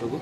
Тугу?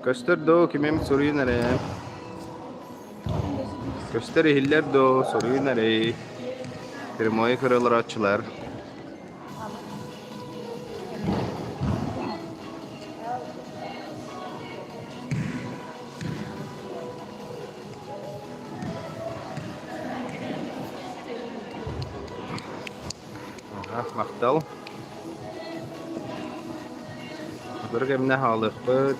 Көстөр доо кимим суруйун эрэ. Көстөр иһиллэр доо суруйун эрэ. Прямой көрө олорооччулар. Махтал. Сотору кэмҥэ хаалыахпыт.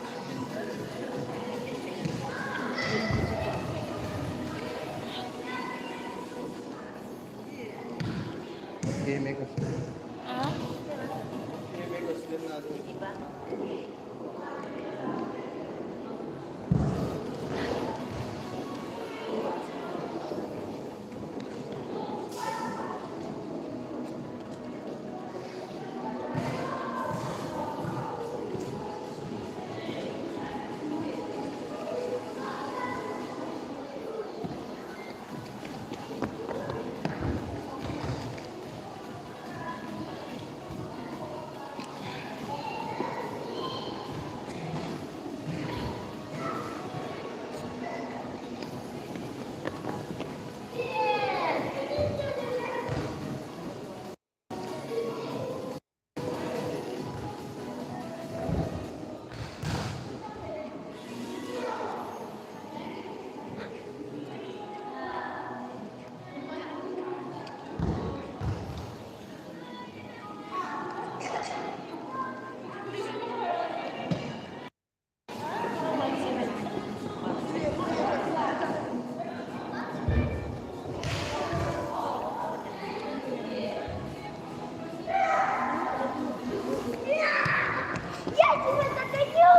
Я тебя догоню!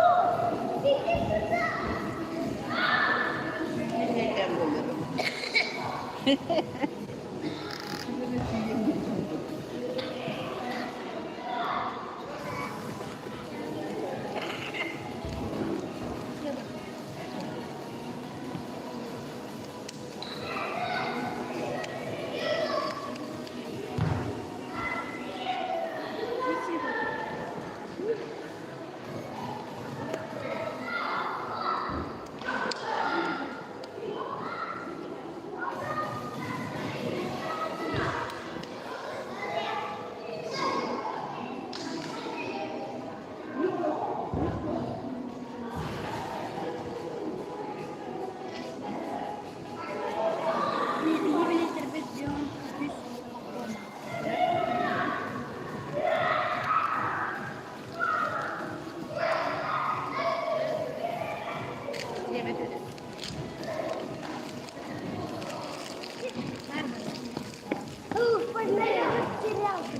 Иди сюда! Ух, я растерялся.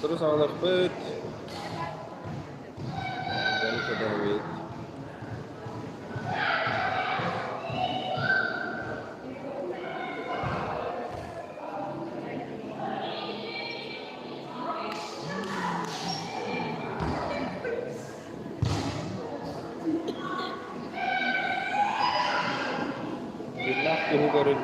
Сотору саҕалыахпыт. Дьону кэтэһэбит. Тыыннаах киһи көрүн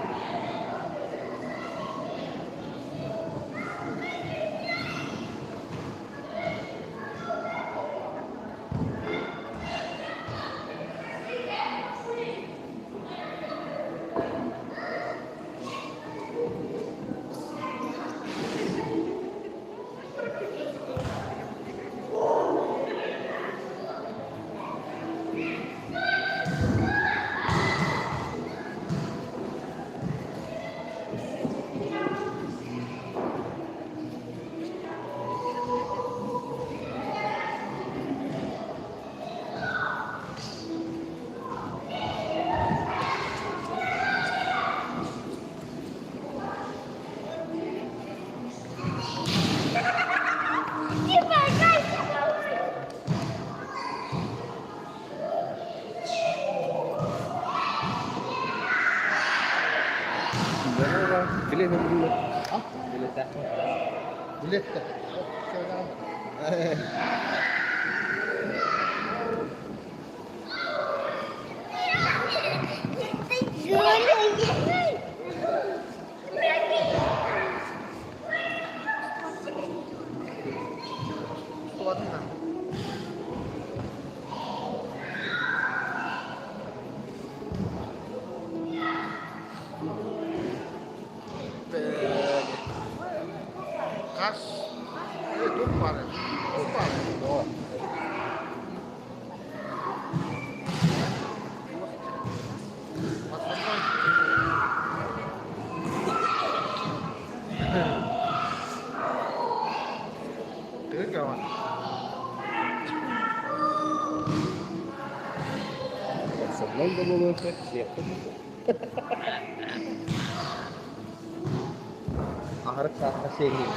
Аһарык сааска сиэҥҥин.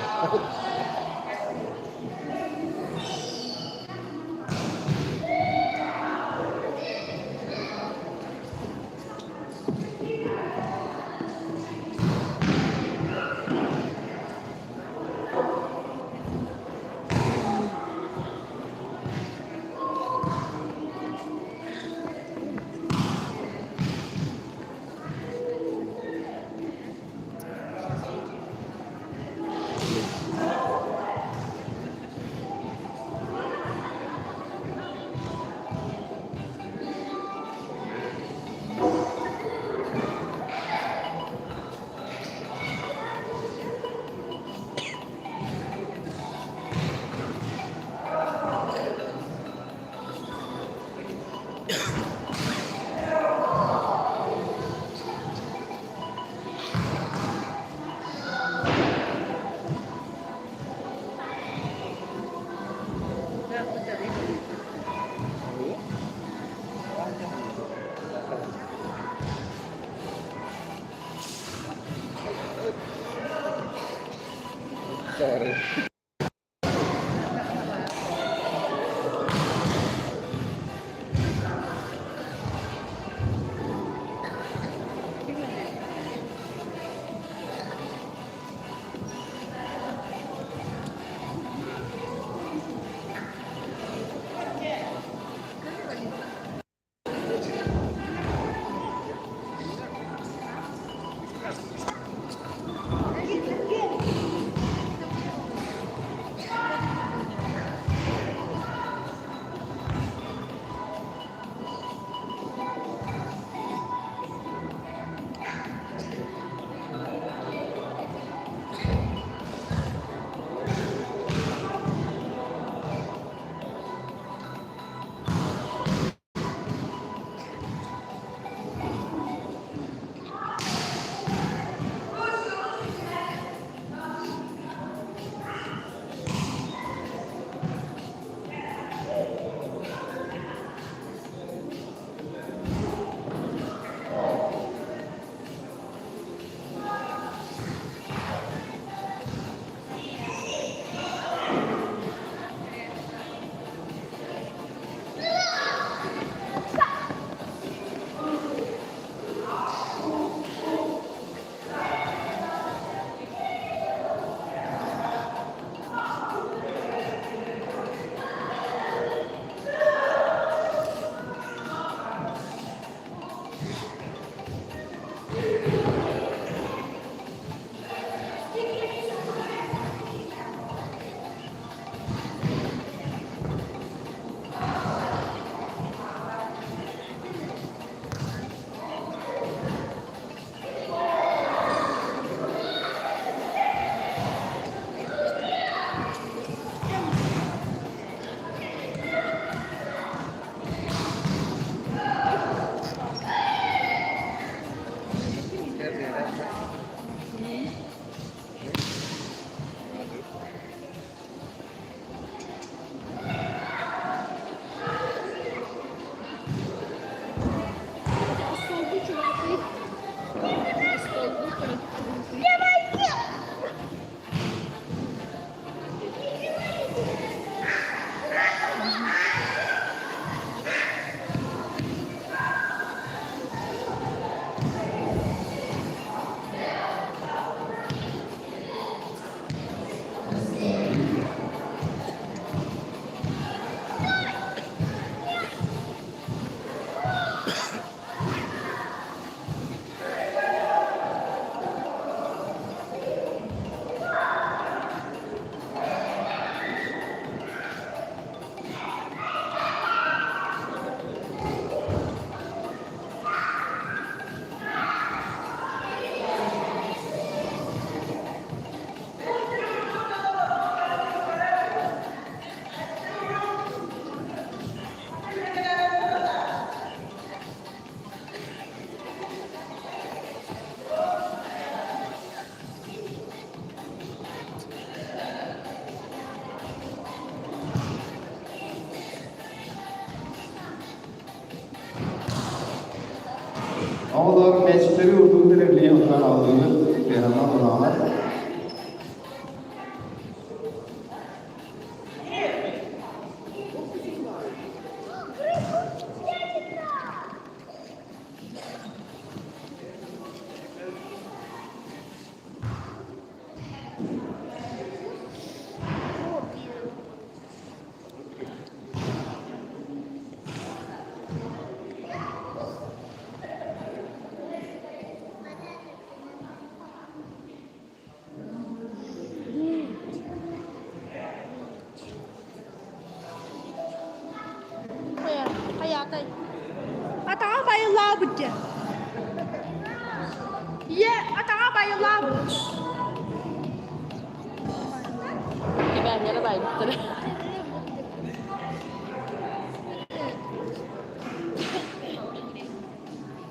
Оҕолор мээчиктэри урдуутар эрилийэ утаран аҕаллыыбыт, тыаһанан ураҕалар. Хайаатай? Атаҕа байыллаабыт дьэ. Ийэ, атаҕа байыллаабыт. Кибээннэрэ байбыттара.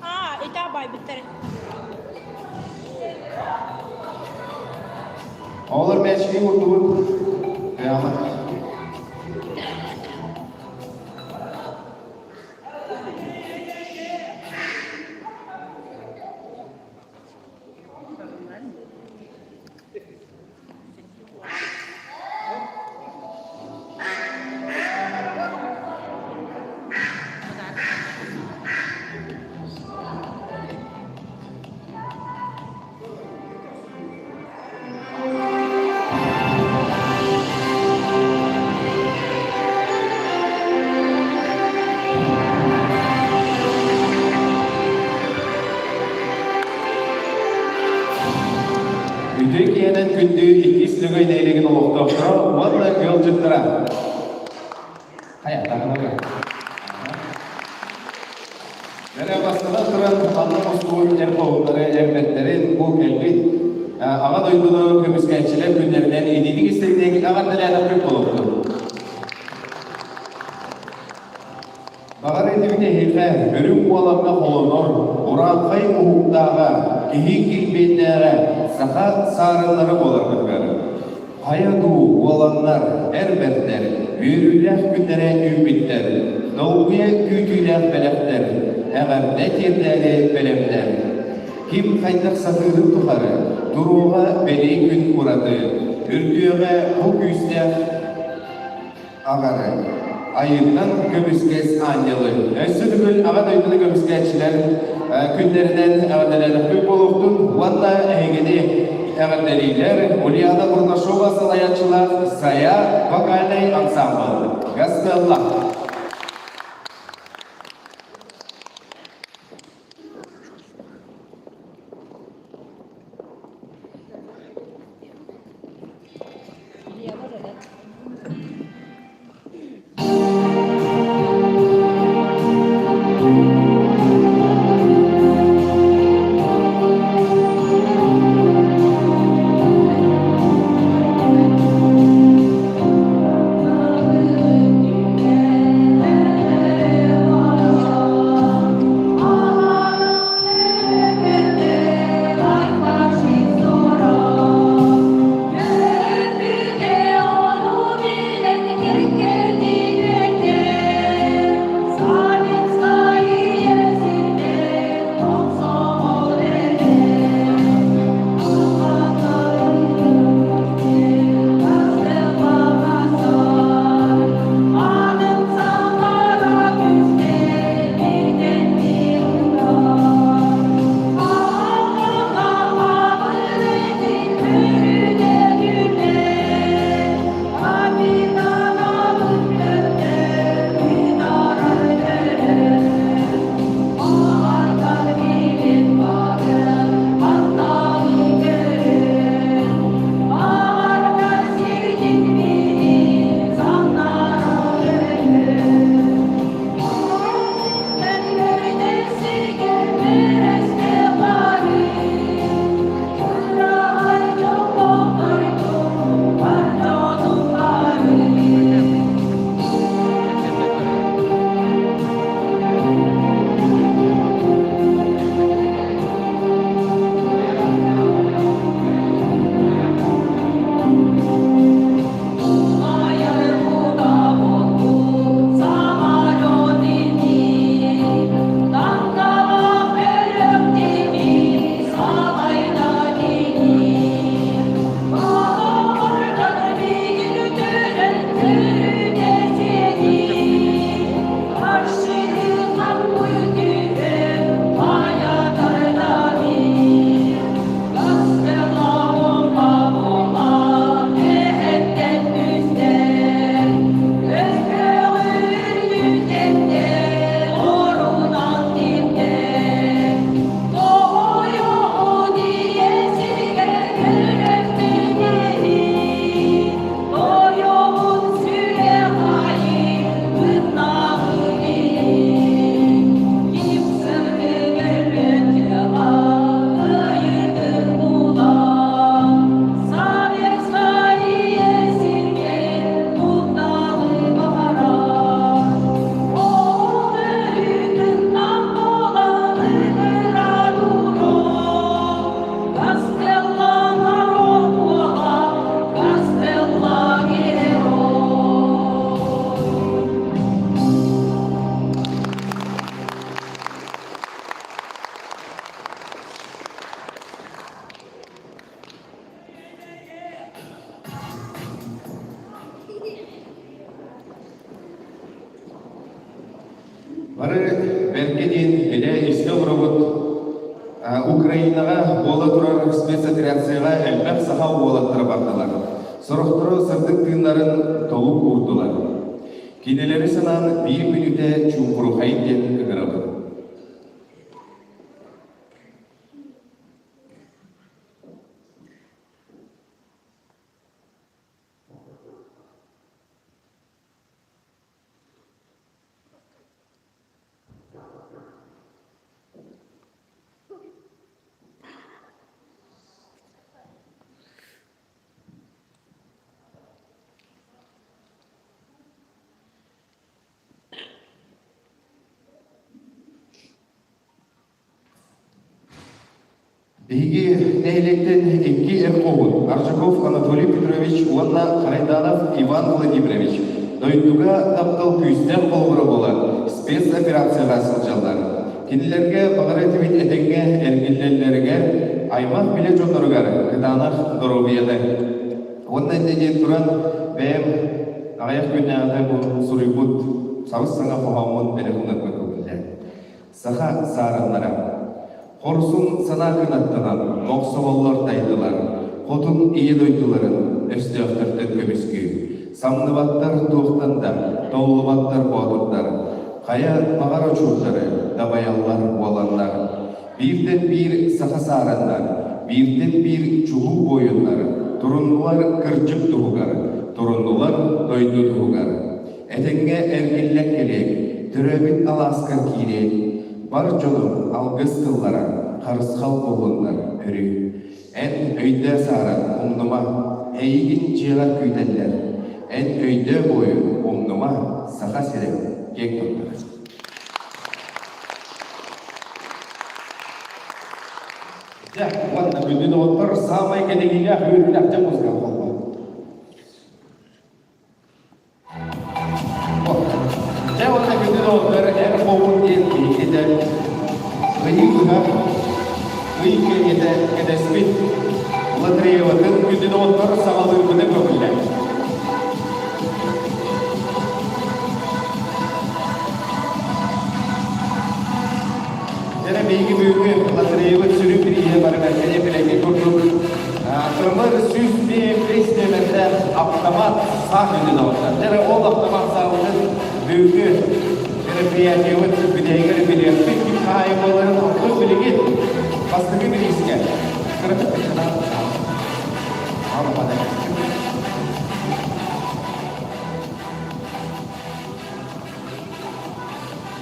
Аа, итаа байбыттара. Оҕолор мээчиги уурдубут. Кыамат. Үтүө киэһэнэн күндү иккис Лөгөй нэһилиэгин олохтоохторо уонна ыалдьыттара. Хайа, таһынага. Бэрэ бастатан туран ханна мустубут эр хоһуттары, эрбэттэрин бу кэлбит Аҕа дойдуну көмүскээччилэр күннэринэн итиитик истэҥник эҕэрдэлээтэхпит буолуохтун. Баҕар этибит эһиэхэ үрүҥ уолаҥҥа холонор, урааҥхай уһуктааҕа, киһи килбиэннээҕэ саха саарыннара буоларгытыгар. Хайа дуу, уоланнар, эр бэртэр, үөрүүлээх күннэрэ үүммүттэр, долгуйа күүтүүлээх бэлэхтэр, эҕэрдэ тиэрдээри бэлэмнэр. Ким хайдах сатыырын тухары, туруоҕа бэлиэ күн ураты, үрдүөҕэ бу күүстээх Аҕары, айыытынан көмүскэс аанньалы. Өссө төгүл Аҕа дойдуну көмүскээччилэр күннэринэн эҕэрдэлээтэхпит буолуохтун уонна эһигини эҕэрдэлиилэр Ульяна Бурнашова салайааччылаах Сайа вокальнай ансамбл. Гастелла. Бары бэркэ диэн билэ-истэ олоробут. Украинаҕа буола турар спецоперацияҕа элбэх саха уолаттара бардылар. Сорохторо сырдык тыыннарын толук уурдулар. Кинилэри санаан биир мүнүүтэ чуумпурухай диэн ыҥырабыт. Биһиги нэһилиэктэн икки эр хоһуун Аржаков Анатолий Петрович уонна Харайданов Иван Владимирович дойдуга таптал күүстээх холобура буолан спецоперацияҕа сылдьаллар. Кинилэргэ баҕар этибит этэҥҥэ эргиллэллэригэр, аймах-билэ дьонноругар кытаанах доруобуйаны. Уонна инньэ диэн туран бэйэм аҕыйах күннээҕитэ бу суруйбут сабыс-саҥа хоһооммун бэлэх уунарга көҥүллээн. Саха саарыннара Хорсун санаа кынаттанан мохсоҕоллор тайдылар, хотун ийэ дойдуларын өстөөхтөртөн көмүскүү. Самныбаттар туохтан да, толлубаттар боотурдар, хайа баҕар очурдары дабайаллар уоланнар. Бииртэн биир саха саараннар, бииртэн биир чулуу буойуннар туруннулар кырдьык туһугар, туруннулар дойду туһугар. Этэҥҥэ эргиллэн кэлиэҥ, төрөөбүт алааскар киириэҥ, бар дьонуҥ алгыс тыллара харысхал буоллуннар өрүү. Эн өйдөө сааран, умнума, эйигин дьиэҕэр күүтэллэр. Эн өйдөө буойун, умнума, Саха сирэ киэҥ туттар. Дьэ, уонна күндү доҕоттор, саамай кэтэһиилээх үөрүүлээх дьэ музыка буолла. Дьэ уонна күндү доҕоттор, эр хоһуун диэн биһиккитэ ыйы быһа ый кэриэтэ кэтэспит лотереябытын күндү доҕоттор саҕалыырбытын көҥүллээн. Дьэ биһиги бүгүҥҥү лотереябыт сүрүн бирииһэ барыта кэлэ курдук Көмөр 105 нүөмэрдээх автомат саа күнүн оҕолор. Дьэ ол автомат саабытын бүгүҥҥү мероприятиебыт бүтэһигэр билиэхпит ким хаһаайын буоларын оттон билигин бастакы бириискэ кыратык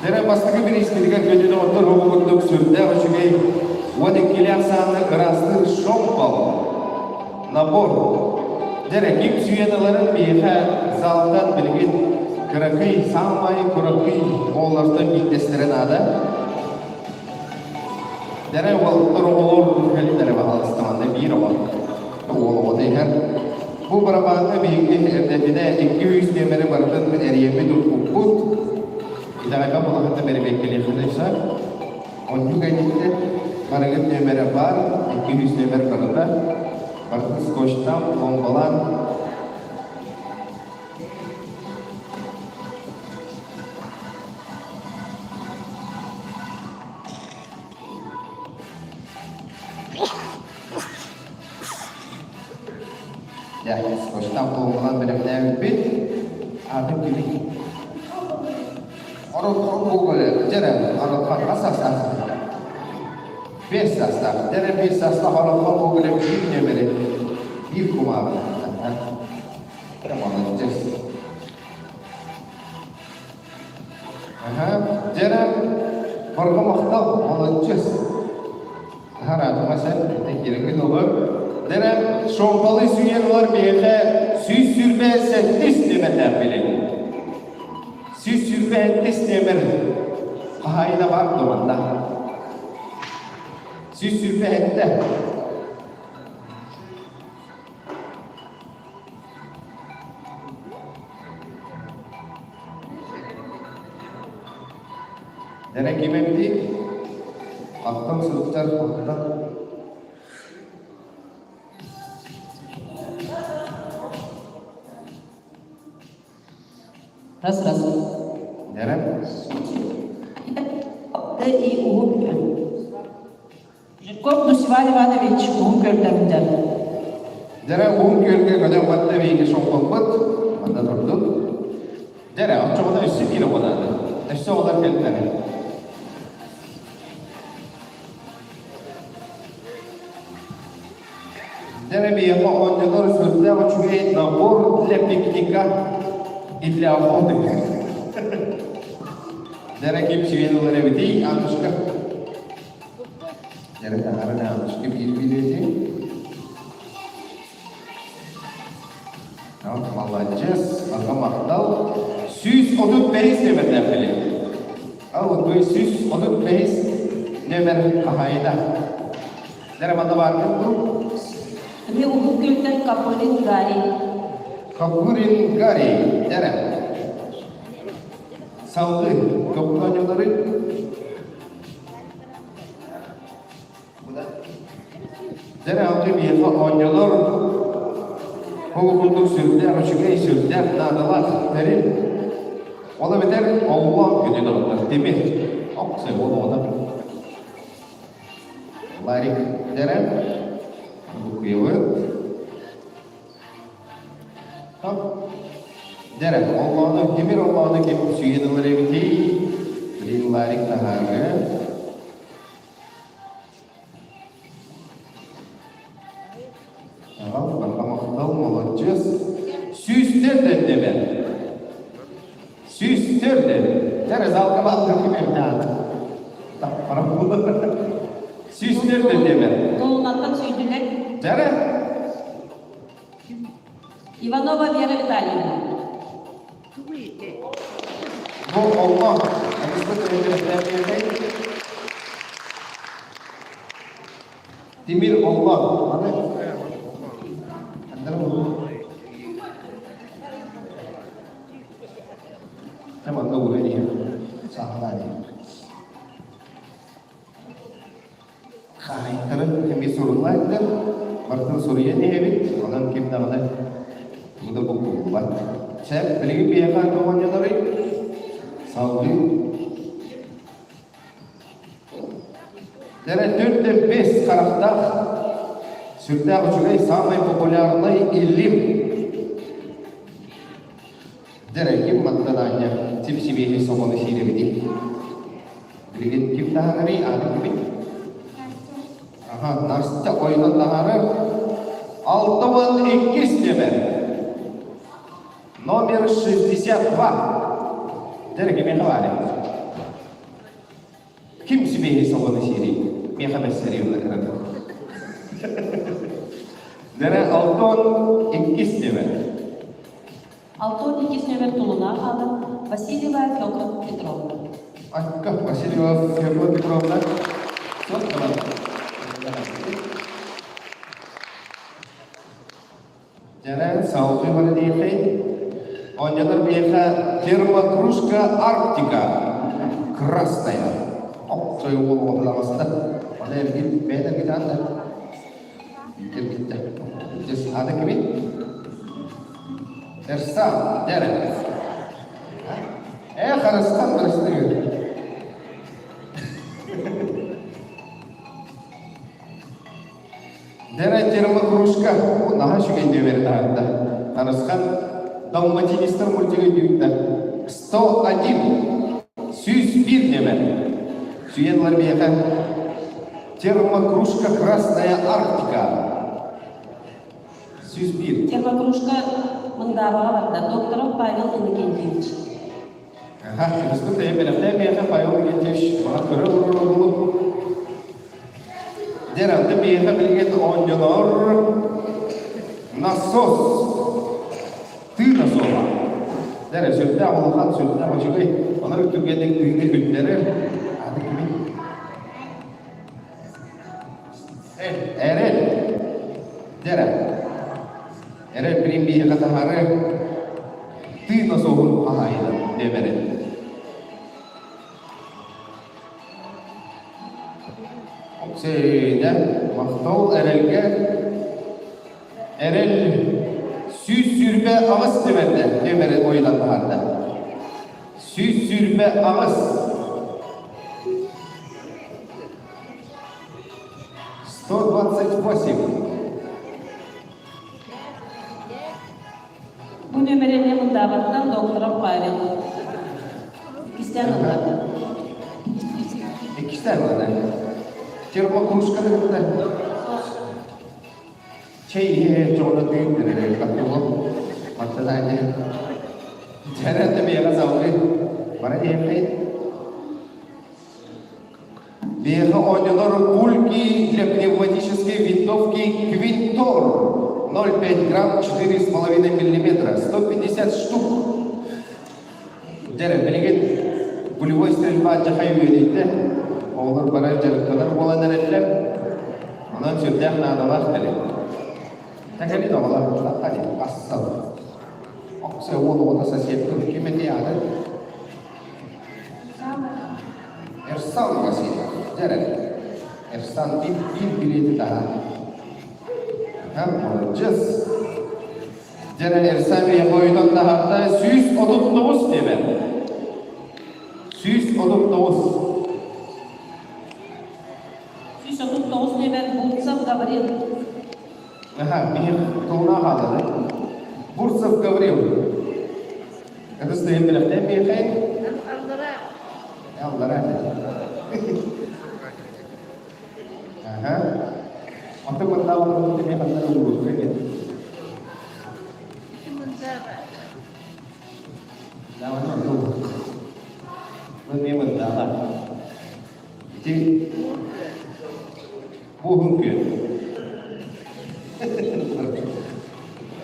Дэрэ бастакы бириискитигэр күндү доҕоттор оҕо курдук сүрдээх үчүгэй 12-лээх сааны ыраастыыр шомпол набор. Дэрэ ким сүүйэн ыларын биһиэхэ залтан билигин кыракый, саамай кыракый оҕолортон биирдэстэрэ наада. Дэрэ уолаттар оҕолор кэлин эрэ баһаалыстаманна биир оҕо уол оҕото иһэр. Бу барабааҥҥа биһиги эрдэтинэ 200 нүөмэри барытын эрийэммит укпуппут. Итэҕэйбэт буолаххытына бэрэбиэркэлиэххитин сөп. Онньу кэнниттэн барыгыт нүөмэрэ баар, 200 нүөмэр барыта. Барытын скотчтаан, пломбалаан Дьэ, скотчтаан пломбалаан бэлэмнээбиппит. Аатын кимий? Биэс саастаах. Дьэ биэс саастаах ороххо Гоголя биир нүөмэри биир кумааҕы. Молодец. Аха. Дьэ барҕа махтал, молодец. Араатыма сен, кириҥин олор. Дьэ шомполы сүүйэн олор биһиэхэ 128 нүөмэрдээх билин. 128 нүөмэр хаһаайына баар дуо манна? 127. Дэрэ ким эбитий? Аттан сылдьар оттон Раз, раз. Дэрэ? Т. И. Уһун Жирков Дусиван Иванович уһун көрдөмдө. Дьэрэ уһун күөлгэ көтөн батта биһиги соҥхоппут, манна турдук. Дьэрэ, оччоҕуна өссө биир оҕо наада. Өссө оҕолор кэлтэрэ. Дьэрэ биһиэхэ оонньонор сүрдээх үчүгэй набор для пикника и для охоты. Дьэрэ ким сибиэн ылар эбитий, Аннушка? Дьэрэ таһарын Аннушка биир билиэти. Маладьыас, аҕа махтал. 135 нөмердээх билиэт. Ал 135 нөмер хаһаайына. Дьэрэ манна бааргын дуу? Эмиэ Уһук Күөлтэн Капырин Гарри. Капырин Гарри, дьэрэ. Салгыы, көптөөнньөлөрү Дьэрэ алгы биһиэхэ оонньолор ол курдук сүрдээх үчүгэй, сүрдээх наадалаах тэрил. Ол эбэтэр оллоон күнү доҕоттор тимир. Ок, ол оҕото. Ларик дэрэ букуйабыт. Дэрэ, оллоону, тимир оллоону ким сүүйэн ылар эбитий? Блин, Ларик таһаарга. Аҕал, барҕа махтал, молодчес. Сүүстэр дэндэмэ. Сүүстэр дэн. Дэрэ, залга бааллар ким эмтээн. Таппарам Сүүстэр дэндэмэ. Тулунаттан сүйдүлэр. Дэрэ. Иванова Вера Витальевна. Бу олло Алиса Тимир олло. Маны Манна ууран иһэр саахалаан иһэр. Хаһаайыттарын эмиэ суруллааттар, барытын суруйан иһэбит, онон ким даҕаны тугу да буккуллубат. Чэ, билигин биһиэхэ туох оонньонорүй? Салгыы. Дэрэ төрт бес харахтаах, сүрдээх үчүгэй, самый популярный илим. Дэрэ ким мантан аанньа сип-сибиэһэй собону сиир эбитий? Билигин ким таһаарарый, ааты кимий? Аха, Настя ойунан таһаарар. 62 нүөмэр. Номер 62. Дэрэ кимиэхэ баарый? Ким сибиэһэй собону сиирий? Миэхэ бэссэриэ кырата. Дэрэ 62 нүөмэр. 62 нүөмэр Тулунаах аҕа Васильева Федор Петровна. Акка Васильева Федор Петровна. Дьэрэн салгыы барыдиэхэй. Оонньотор биэхэ термокружка Арктика. Красная. Охтой уол оҕотулаҕаста. Оны эргит бэйэн эргитаан да. Эргиттэ. Аны кими? Эрсан, дэрэ. Э, харыстан барыстыгы. Дэрэ термокружка. Наһаа үчүгэй нүөмэри таһаарда. Харысхан Далматинистар мультига дүүттэ. 101. 101 нүөмэр. Сүйэн ылар миэхэ. Термокружка Красная Арктика. 101. Термокружка Мындаабаҕа барда. Докторов Павел Иннокентьевич. Аха, кырыспыт эйэ бэлэхтээн миэхэ Павел Иннокентьевич мага көрө олорор Дьэр, аты миэхэ билигин оонньонор насос. Тыы насоһа. Дьэр, сүрдээх улахан, сүрдээх үчүгэй. Онон түргэнник тыыны үттэрэр. Аты кимий? Эрэл. Дьэрэ. Эрэл билин биһиэхэ таһаары тыы насоһун хаһаайына диэмэрин. Оксейдэ махтал эрэлгэ эрэл 128 нөмерде нөмери ойунан таһаарда. 128. 128. Бу нүөмэри Мындаабаттан Докторов Павел. Иккистээн ылла. Иккистээн ылла. Термокружканы кытта. Чэй иһэ дьоҕуна тыын дэнэр хаттылым. Маттадаане. Дьэрэ тэбиэҕэ салгы. Бара иһэххин. Биэхэ оонньонор пульки для пневматической винтовки «Квинтор» 0,5 грамм 4,5 миллиметра, 150 штук. Дьэрэ, билигин пулевой стрельба дьахай үөдүйдэ. Оҕолор бары дьарыктанар буолан эрэллэр. Онон сүрдээх наадалаах кэлин. Кэлин оҕолор, ассал. Оксо уол оҕото соседка ким эти ааты? Эрсан Васильев, дьэ Эрсан биир биир билиэти таһаар. Һэм молодец. Дьэ Эрсан ойутан таһаарда 139 диэбэт. 139. 139 диэбэт Бурцев Гаврил. Аха, биһи тылына хаалар. Бурцев Гаврил. Это стоит билэхтэн биэхэй? Аллара. Аллара. Аха. Онто мындаабатын эмиэ ханна уурулка диэн. Дааваны онто Бу эмиэ мындааба. Ити Буоһун күөл.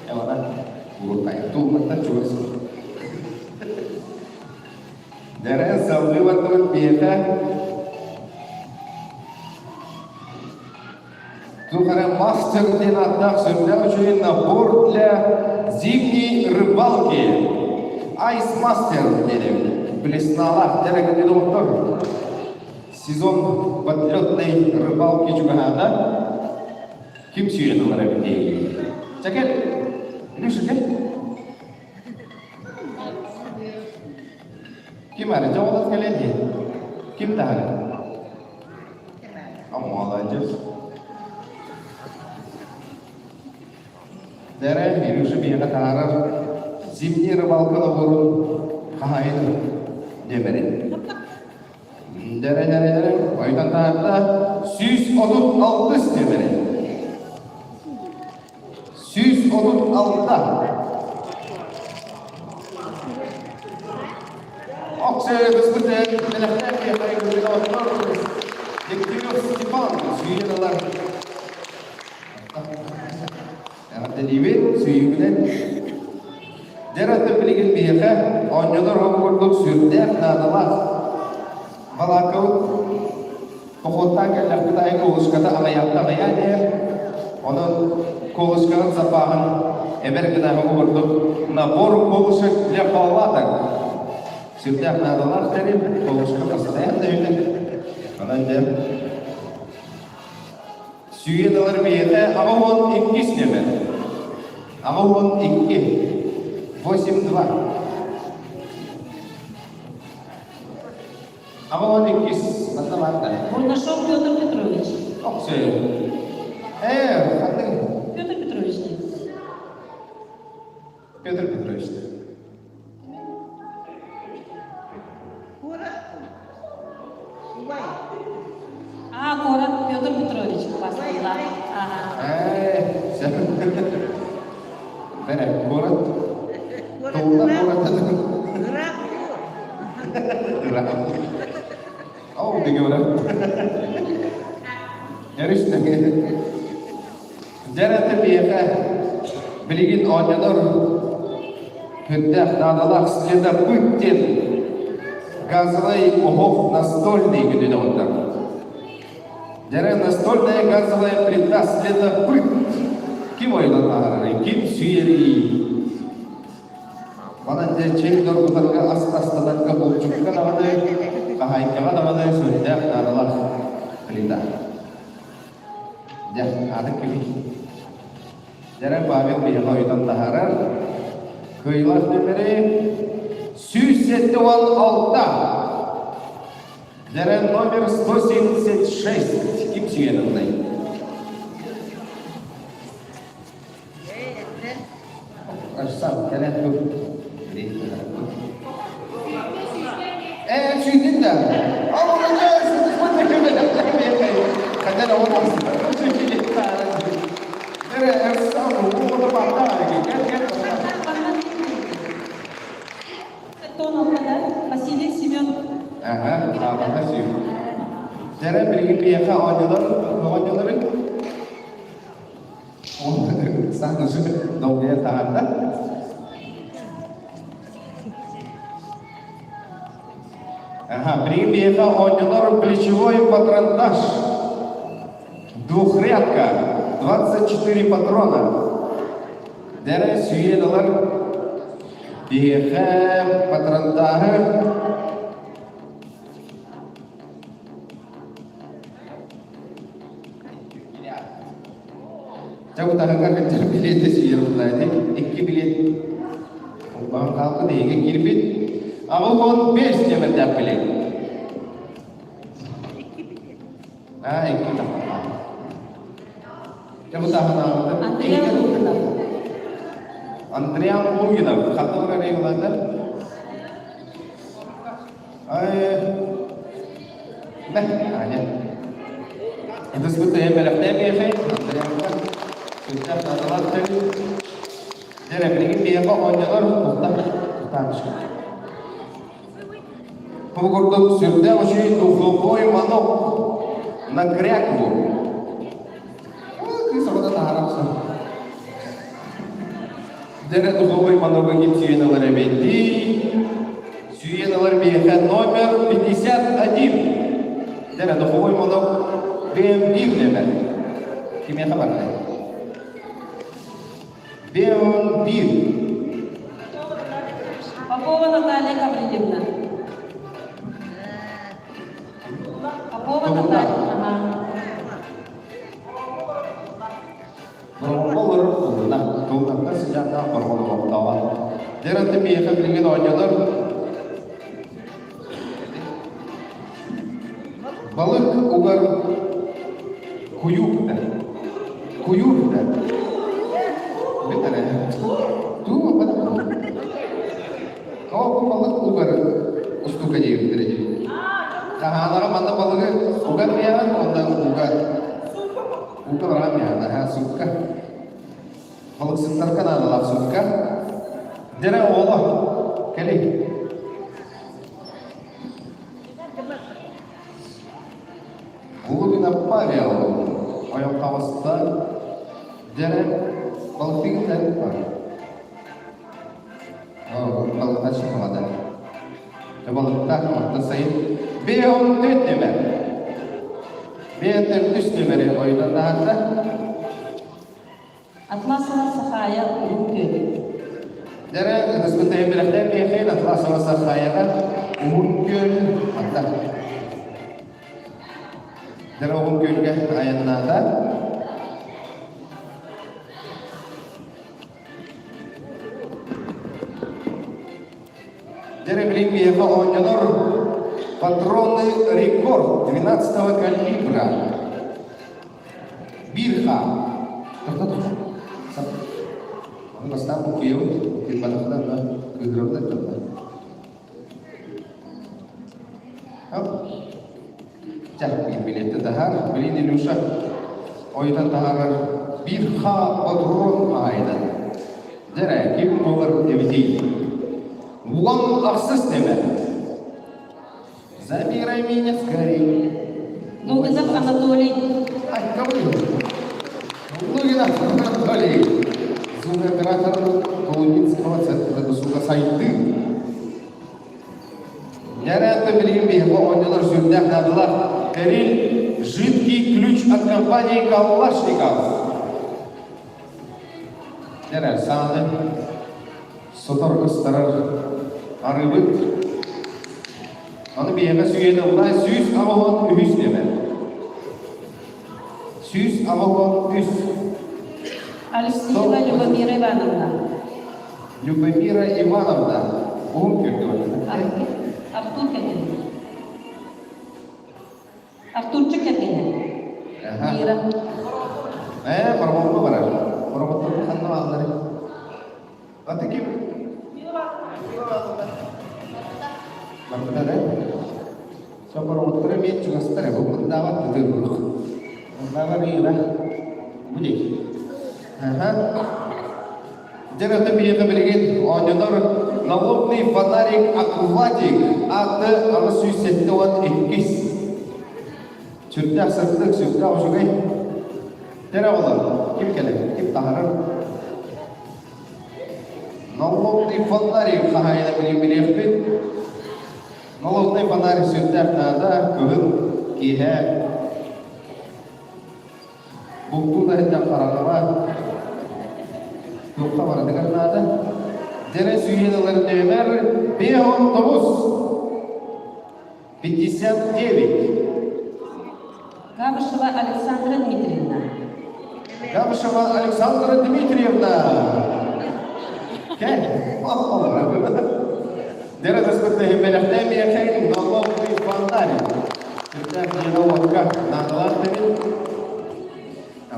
Эвана, уруттай тууматтан чугас. Дэрэ салгыы бардыбыт биэхэ Тухара мастер диэн ааттаах сүрдээх үчүгэй набор для зимней рыбалки. Айс мастер диэн блесналаах дэрэ доҕоттор. Сезон подлетной рыбалки чугаһаата. Ким сүйэн ылар эбитий? Чэ кэл. Илюша кэл. Ким ары дьоҕолот кэлэн дии? Ким таһары? А молодец. Дэрэ, Илюша биһиэхэ таһаарар зимний рыбалка наборун хаһаайын диэмэрин. Дэрэ-дэрэ-дэрэ, ойутан таһаарда 136 нүөмэрэ. 136. Оксэ, господин бэлэхтээх Дегтярев Степан сүйэн ылар. Эҕэрдэлиибит, сүүйүүгүнэн. Дьэр атын билигин биһиэхэ оонньонор оҕо курдук сүрдээх наадалаах. Балааккабыт походтаан кэллэхпит аайы куолуската аҕыйахта аҕыйаан иһэр. Онон куолускаҕын запаһын эбэр гына оҕо курдук набор куолусок для палаток. Сүрдээх наадалаах тэрил, куолуска постоянно үтэ. Онон дьэ Сүүйэн ылар бэйэтэ 82 нүөмэр. 82. 8-2. 82 Манна баар да. Бурнашов Петр Петрович. Оксө. Э, ханнык? Петр Петрович диэн. Петр Петрович. А, куорат Петр Петрович бастыылаах. Ага. Ээ, сен. Бэрэ, куорат. Тулла куорат. Ыраах. Ол дигөрө. Эрис Дьэ биһиэхэ билигин оонньонор күндээх наадалаах следопыт диэн газовай оһох настольный күнүн оҥордор. Дьэ настольная газовая плита следопыт ким ойулан таһаарарый, ким сүүйэрий? Манан дьэ чэй доргутарга ас астанарга булчукка даҕаны, хаһаайкаҕа даҕаны сүрдээх наадалаах плита. Дьэ, аты кими? Дьэрэ Павел биһиэхэ ойутан таһаарар. Кыайыылаах нүөмэри 176. Дьэрэ номер 176. Ким сүйэн ыллай? Дэрэ ту. Э, сүүтүн да. Хотя он Василий Семенов. Ага, Василий. Дәрә билигин биһиэхэ оонньуулар оонньуулары Саҥа долгуйа таһаарда. Ага, билигин биһиэхэ оонньуулар плечевой патронтаж. Двухрядка, 24 патрона. Дэрэ сүүйэн ылар биһиэхэ патронтааһы Дьэ утаһыгар кытта билиэти сүүйэр буллаайды. Икки билиэт холбоон хаалбыт эһиги киирбит. 85 нөмердээх билиэт. Аа, икки тахха. Дьэ бу Андриан Лугинов. Андриан Лугинов. Хаттылар эрэ Ай, бeh, Аня. Ытыспыт тэйэн бэлэхтээн биэхэй, Андрианка. Сүрдээх наадалаах тэрил. Дьэ, билигин биһиэхэ оонньонор туохтан тутаанышка. Бу курдук сүрдээх үчүгэй духовой манок на крякву. Кыыс оҕото таһаарахсан. Дьэ, духовой маногы ким сүүйэн ылар эбитий? Сүүйэн ылар биһиэхэ номер 51. Дьэ, духовой манок БМ биир нөмер. Кимиэхэ барда? БМ биир. Попова Наталья Гаврильевна. Попова Наталья. Ага. Бороҕоҥҥо олорор тылына, тылларга сыдьааннаах бороҕон олохтооҕо. Дьэ, миэхэ билигин оонньонор балык угар куйуур да, куйуур да. Бүтэрэ. Туу, Оо, бу балык угар устука диэбиттэрэ дии. Хаһаанара манна балыгы угар миэҕин, онно угар. Уга баран миэҕин, аһаа, сукка. Балыксыттарга наадалаах сукка. Дэрэ оҕоло, кэлий. Лугина Павел ойон таҕыста. Дэрэ балыктыгын бар. Балыкта чыкмады. Балыкта орто сайын 514 нөмер. 543 нөмери ойунан таһаарда. Атласова Сахая Уһун Күөл. Дэрэ ытыспыт бэлэхтээн биэхейн Атласова Сахаяга Уһун Күөл атта. Дэрэ Уһун Күөлгэ айаннаата. Деревлин биэхэ оонньонор патроны рекорд 12 калибра. Биир хаа. Тоқтат. Оны бастаан букуйабыт, кыырбатахына кыыһырабыт этэ. Хоп. Чэ, билиэтти таһаар. Билин Илюша ойутан таһаарар биир хаа патрон хаайынан. Дьэрэ, ким буолар эбитий? Уон ахсыс нөмер. Забирай меня скорей. Лугинов Анатолий. Ай, кого Лугинов Анатолий. Звукооператор Колумбинского центра досуга Сайды. Дьэ, билигин биһиэхэ оонньуулар сүрдээх наадалаах тэрил «Жидкий ключ от компании Калашников». Дьэ, сааны сотор ыстарар арыыбыт. Аны биһиэхэ сүүйэн ылла 183 нөмер. 183. Алексеева Любомира Ивановна. Любомира Ивановна. Уһун күрдү. Артур кэргэнэ. Артурчик кэргэнэ. Мира. Ээ, Бороҕоҥҥо барар. Бороҕоттор ханна бааллар? Аты ким? Сопороҕоттор эмиэ чугастар бу мындаабат тытыыллык. Мындаабар ыыра. Бу дии. Аха. Дьэ, это биһиэхэ билигин оонньонор налобный фонарик акватик ааты 872. Сүрдээх сырдык, сүрдээх үчүгэй. Тэрэ оҕолор, ким кэлэр, ким таһарар? Налобный фонарик хаһаайына билин билиэхпит. Налобный фонарик сүрдээх наада, кыһын, киэһэ Бултуу да сылдьан хараҥаҕа туохха барытыгар наада. Дьэрэ сүүһүн ылар нүөмэр 59. 59. Габышева Александра Дмитриевна. Габышева Александра Дмитриевна. Кэл. Дьэрэ таспытта иһин бэлэхтээн налог фонарик. Сүрдээх дьиэҕэ-уокка наадалаах эбит.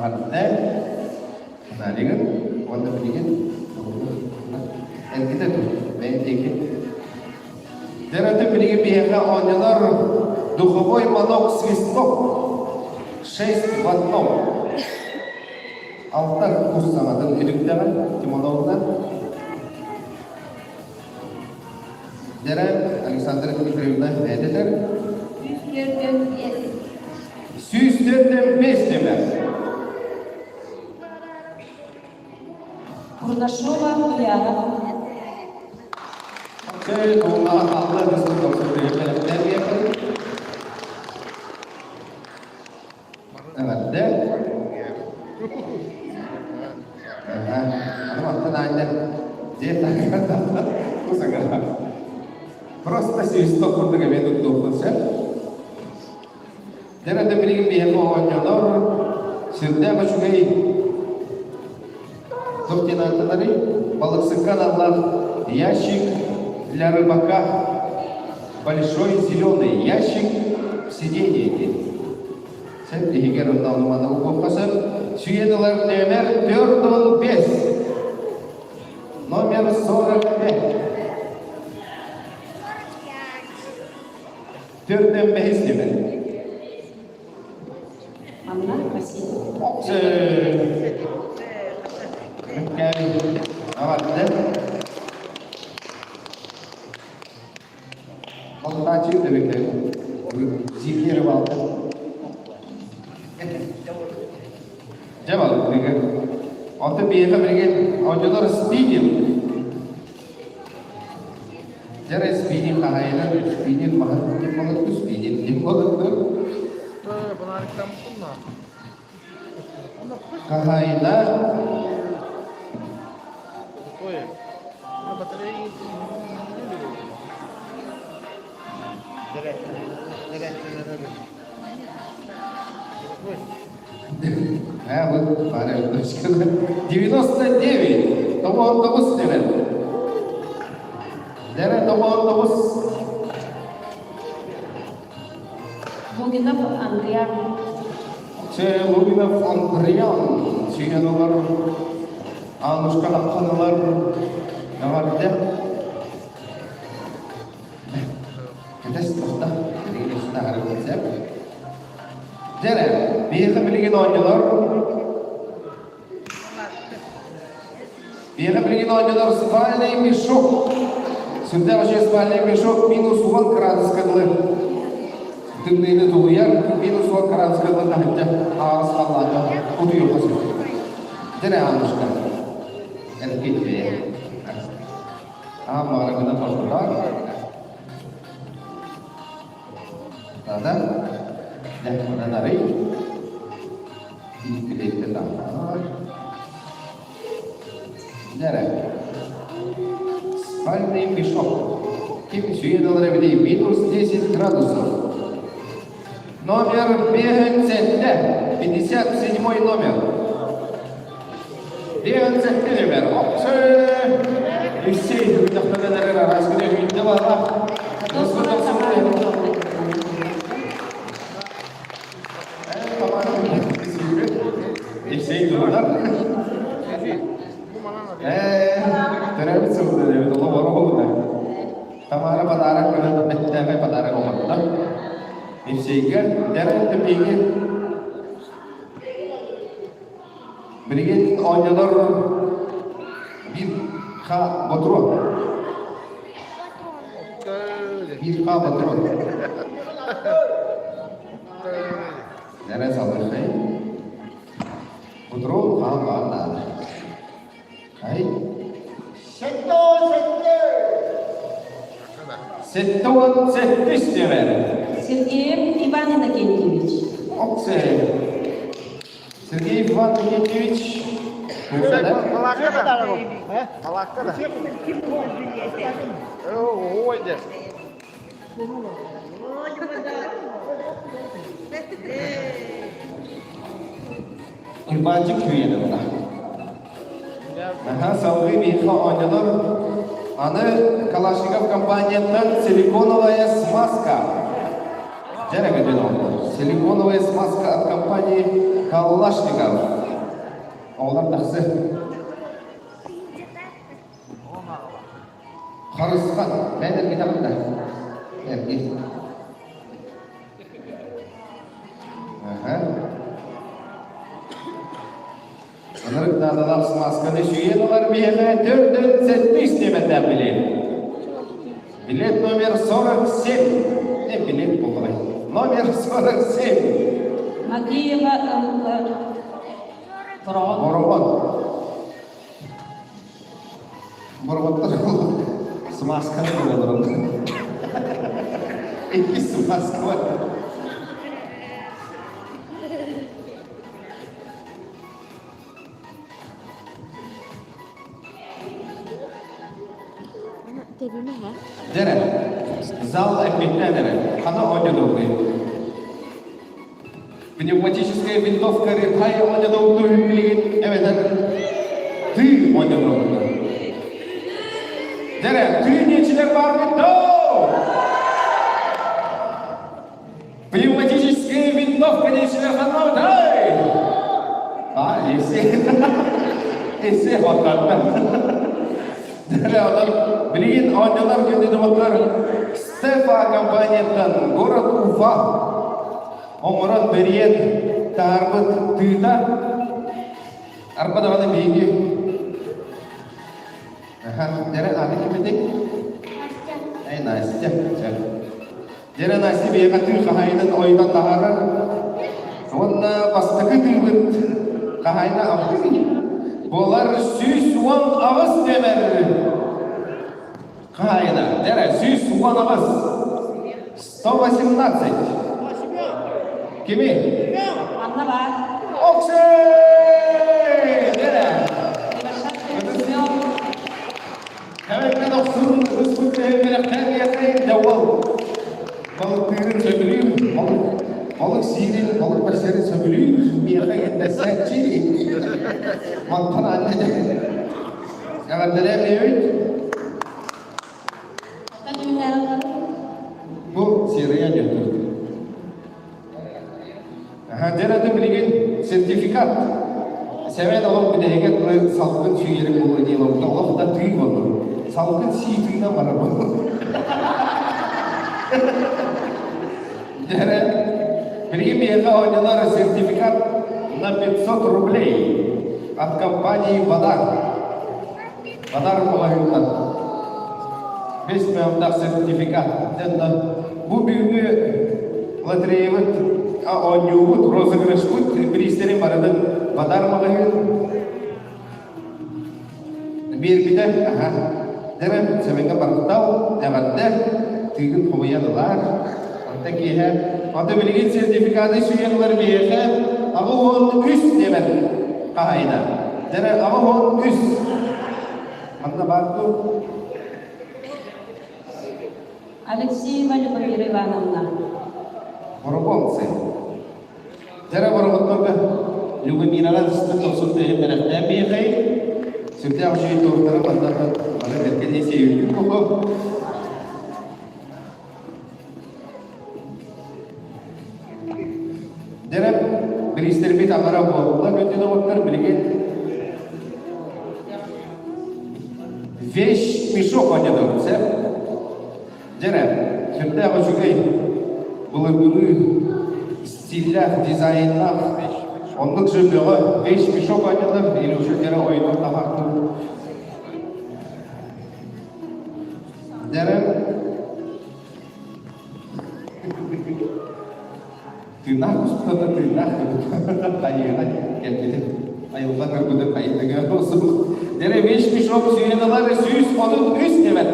Эҕэрдэ фонаригын уонна билигин эргитэ тур бэйэҥ диэки. Дьэрэтин билигин биһиэхэ оонньонор духовой манок свисток шесть в одном. Алта кус саҥатын үтүктэҕин Тимоновна. Дьэрэ Александра Дмитриевна бэйэтэ 145. 145 дэмэр. Курнашова Ульяна. Эҕэрдэ. Аны мантан аанньа дьиэ таһыгар кусагара. Просто свисток курдук эмиэ туттуохпун сөп. Дьэ, это билигин биһиэхэ оонньонор сүрдээх үчүгэй туох диэн ааттанарый? Балыксыкка аналлаах ящик для рыбака большой зеленый ящик в сиденье диэн. Сөп иһигэр онно онуманы угуохха сөп. Сүүйэн ылар нүөмэр 45. Номер 45. Төрдөн бэһис нүөмэр. Анна Васильевна. Эҕэрдэ. Балдааччы эбитэ Зимний рыбалка. Дьэ балыктыгы. Онто биһиэхэ билигин оонньонор спиннинг. Дьэ спиннинг хаһаайына спиннинг маһын ким балыкты спиннинг ким балыкты? Хаһаайына Э, вот пара 99. 99 дэмэр. Дэрэ 99. Лугинов Андриан. Це Лугинов Андриан. Сүйген олар Анушка тапқаналар эҕэрдэ. Кэтэс тоқта, билигин сөп. Дьэрэ, биһиэхэ билигин оонньолор Биһиэхэ билигин оонньонор спальный мешок. Сүрдээх үчүгэй спальный мешок минус 10 градуска дылы тымныыны тулуйар, минус 10 градуска дылы таһырдьа аҕыс халлааҥҥа утуйуохха сөп. Дьэрэ, Аннушка, эркит бэйэ. Аам маарыгына тохтотоор. Надо. Дьэ, манан арый. Ииппилиэттэ таһаар. Дьэрэ. Спальный мешок. Ким сүүйэн ылар эбитий? Минус 10 градусов. Номер 57. 57 номер. 57 номер. Опсы! Евсей, үтөхтөнөн эрэр араас күнэ үүннэ баала. Евсей турунар. Ээ, төрөөбүт сылдьар эбит, олох оҕолута. Тамара подарок көрөн бэттээхэй подарок. Евсейгэ дэрэ тэпиги Билигин оонньонор биир ха ботуруон. Биир ха ботуруон. Дэрэ салыхай. Ботуруон хаан баар наада. Ай. 77! 77 диэмэр. Сергеев Иван Иннокентьевич. Оксе. Сергей Иван Иннокентьевич. Балакка да? Балакка да? Ой, де. Уйбаанчык күүйэн ылла. Аха, салгыы биһиэхэ оонньонор аны Калашников компанияттан силиконовая смазка. Дьэ эрэ оҕолор. Силиконовая смазка от компании Калашников. Оҕолор тахсы. Харысхан. Бэйэн эргитэҕин да? Эргит. Аха. Ынырык наадалаах смазканы сүүйэн ылар биһиэхэ төрдөн сэттис диэмэттээх билет. Билет номер 47. Не билет буоллаҕай. Номер 47. Макеева Бороҕон. Бороҕон. Бороҕоттор смазканы буолалар. Иккис смазка бар. Дэрэ, зал эппиттэн эрэ, хана оонньодоҕуй? Пневматическая винтовка Рытай оонньодоҕу билигин эбэтэр тыы оонньодоҕу. Дэрэ, тыы диэчилэр баарбыт доо! Пневматическая винтовка диэчилэр ханнаабытай? А, Евсей. Евсей хотторда. Дэрэ, онон билигин оонньонор күндү Стефа компанияттан город Уфа оҥорон бэрийэн таһаарбыт тыыта арба даҕаны биһиги Дэрэ аны кимитик? Эй, Настя. Дьэрэ Настя биһиэхэ тыы хаһаайынын ойутан таһаарар. Уонна бастакы тыыбыт хаһаайына абытый. Буолар 118 нүөмэр хаһаайына. Дьэрэ 118. 118. Кими? Анна бар. Оксе! Дьэрэ. Эбэттэн охсуун ыспыт бэлэхтээн диэххэ дьауал. Балыктыырын сөбүлүүр, балык, балык сиирин, балык бэрсэрин сөбүлүүр, миэхэ эттэсээччи. Мантан анньа Эҕэрдэлээн эбит. Бу серия диэн Дьэ это билигин сертификат. Сэмэн олох бүтэһигэ тылы салгын сүүйэрин буолуо диэн олохто олох да тыы буолла. Салгын сии тыына барар буолла. Дьэ билигин миэхэ оонньонор сертификат на 500 рублей от компании «Вода». Водар маҕаһыынтан. Бес мөһөмнөх сертификат. Бу бүгүҥҥү лотереябыт оонньуубут, розыгрышпыт бириистэрин барытын Водар маҕаһыын биэрбитэ. Аха. Дэрэн Сэмэҥҥэ барыттал, эҕэрдэ, тыыгын хомуйан ылаар. Онтон киэһэ, онто билигин сертификаты сүүйэн ылар биһиэхэ 83 диэмэн хаһайына. Дэрэ 83 Манна баар дуу? Алексеева Любомира Ивановна. Боробонцы. Дьэрэ бороботторго Любомираҕа тыстык тохсун тыһын бэлэхтээн биэхэй. Сүрдээх үчүгэй туортары манна маны бэркэ сиэйбит куху. Дьэрэ бириистэрбит аҥара буолла күндү доҕоттор билигин Вещь мешок оонньотобут, сөп? Дьэрэ, сүрдээх үчүгэй. былыргылыы стиллээх, дизайннаах, оннук же бөҕө вещмешок оонньуулар Илюша дьэрэ ойуун таһаартыр. Дьэрэ Тыыннаах кустата тыыннаах хайыына кэлбитин айылҕа көрбүтүн хайытыгар осух. Дьэрэ вещмешок сүйэн ылар 133 нөмер.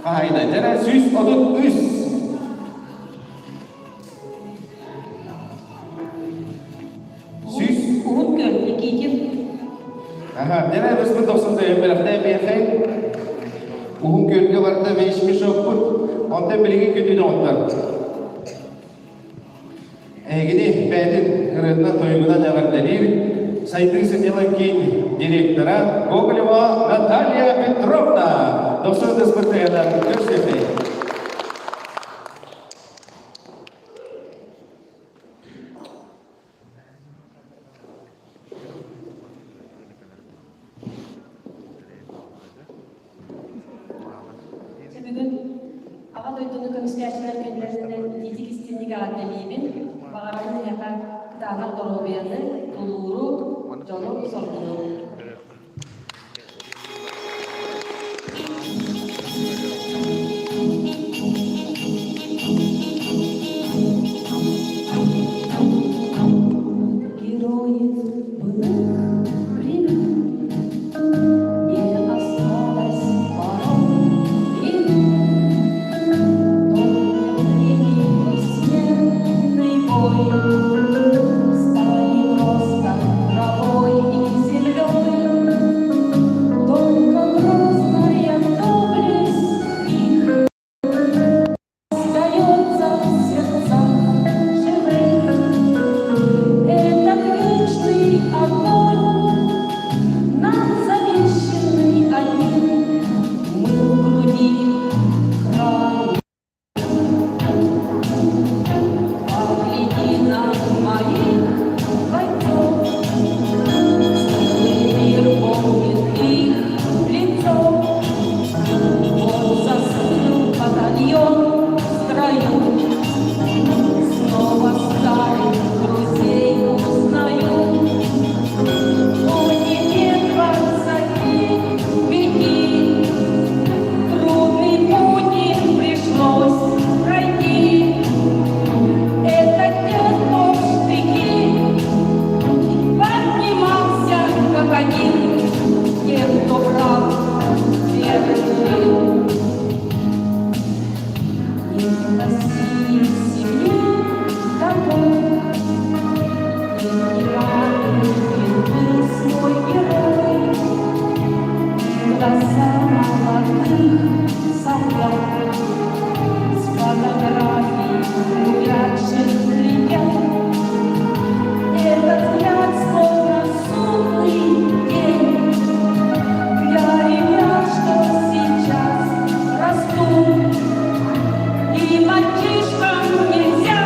Хаһайына дьэрэ 133. Сүүс. Уһун Күөл Никитин. Аха, дьэрэ быспыт дохсун дөйөн бэлэхтэй миэхэ. Уһун Күөлгэ барда вещмешокпут. Онтон билигин күндү доҕоттор. Эһигини бэйэтин ырыатынан тойугунан эҕэрдэлиир Сайдыы сынньалаҥ киин директора Гоголева Наталья Петровна. Дохсун ытыспытыгар көрсүөхэй. Бүгүн Аҕа дойдуну көмүскээччилэр күннэринэн итиитик истиҥник эҕэрдэлиибин. Баҕарабын эһиэхэ кытаанах доруобуйаны, тулууру, дьолу-соргуну. Герои былых времен Не осталось порой Только смертный бой Стали просто травой и землей. Только грозная доблесть их Остается в сердцах живых. Этот вечный огонь Нам завещанный один Мы в груди храним. Погляди на моих бойцов, Целый мир помнит их лицо. Вот застыл батальон в строю, Снова старых друзей узнаю. О, не 25, Трудный путь им пришлось пройти. Это те, кто в штыки поднимался, как один, те, кто брал вершин. Нет в России семьи такой, где был свой герой. Глаза молодых солдат с фотографий увядших ребят. Этот взгляд словно судный день для ребят, что сейчас растут. И мальчишкам нельзя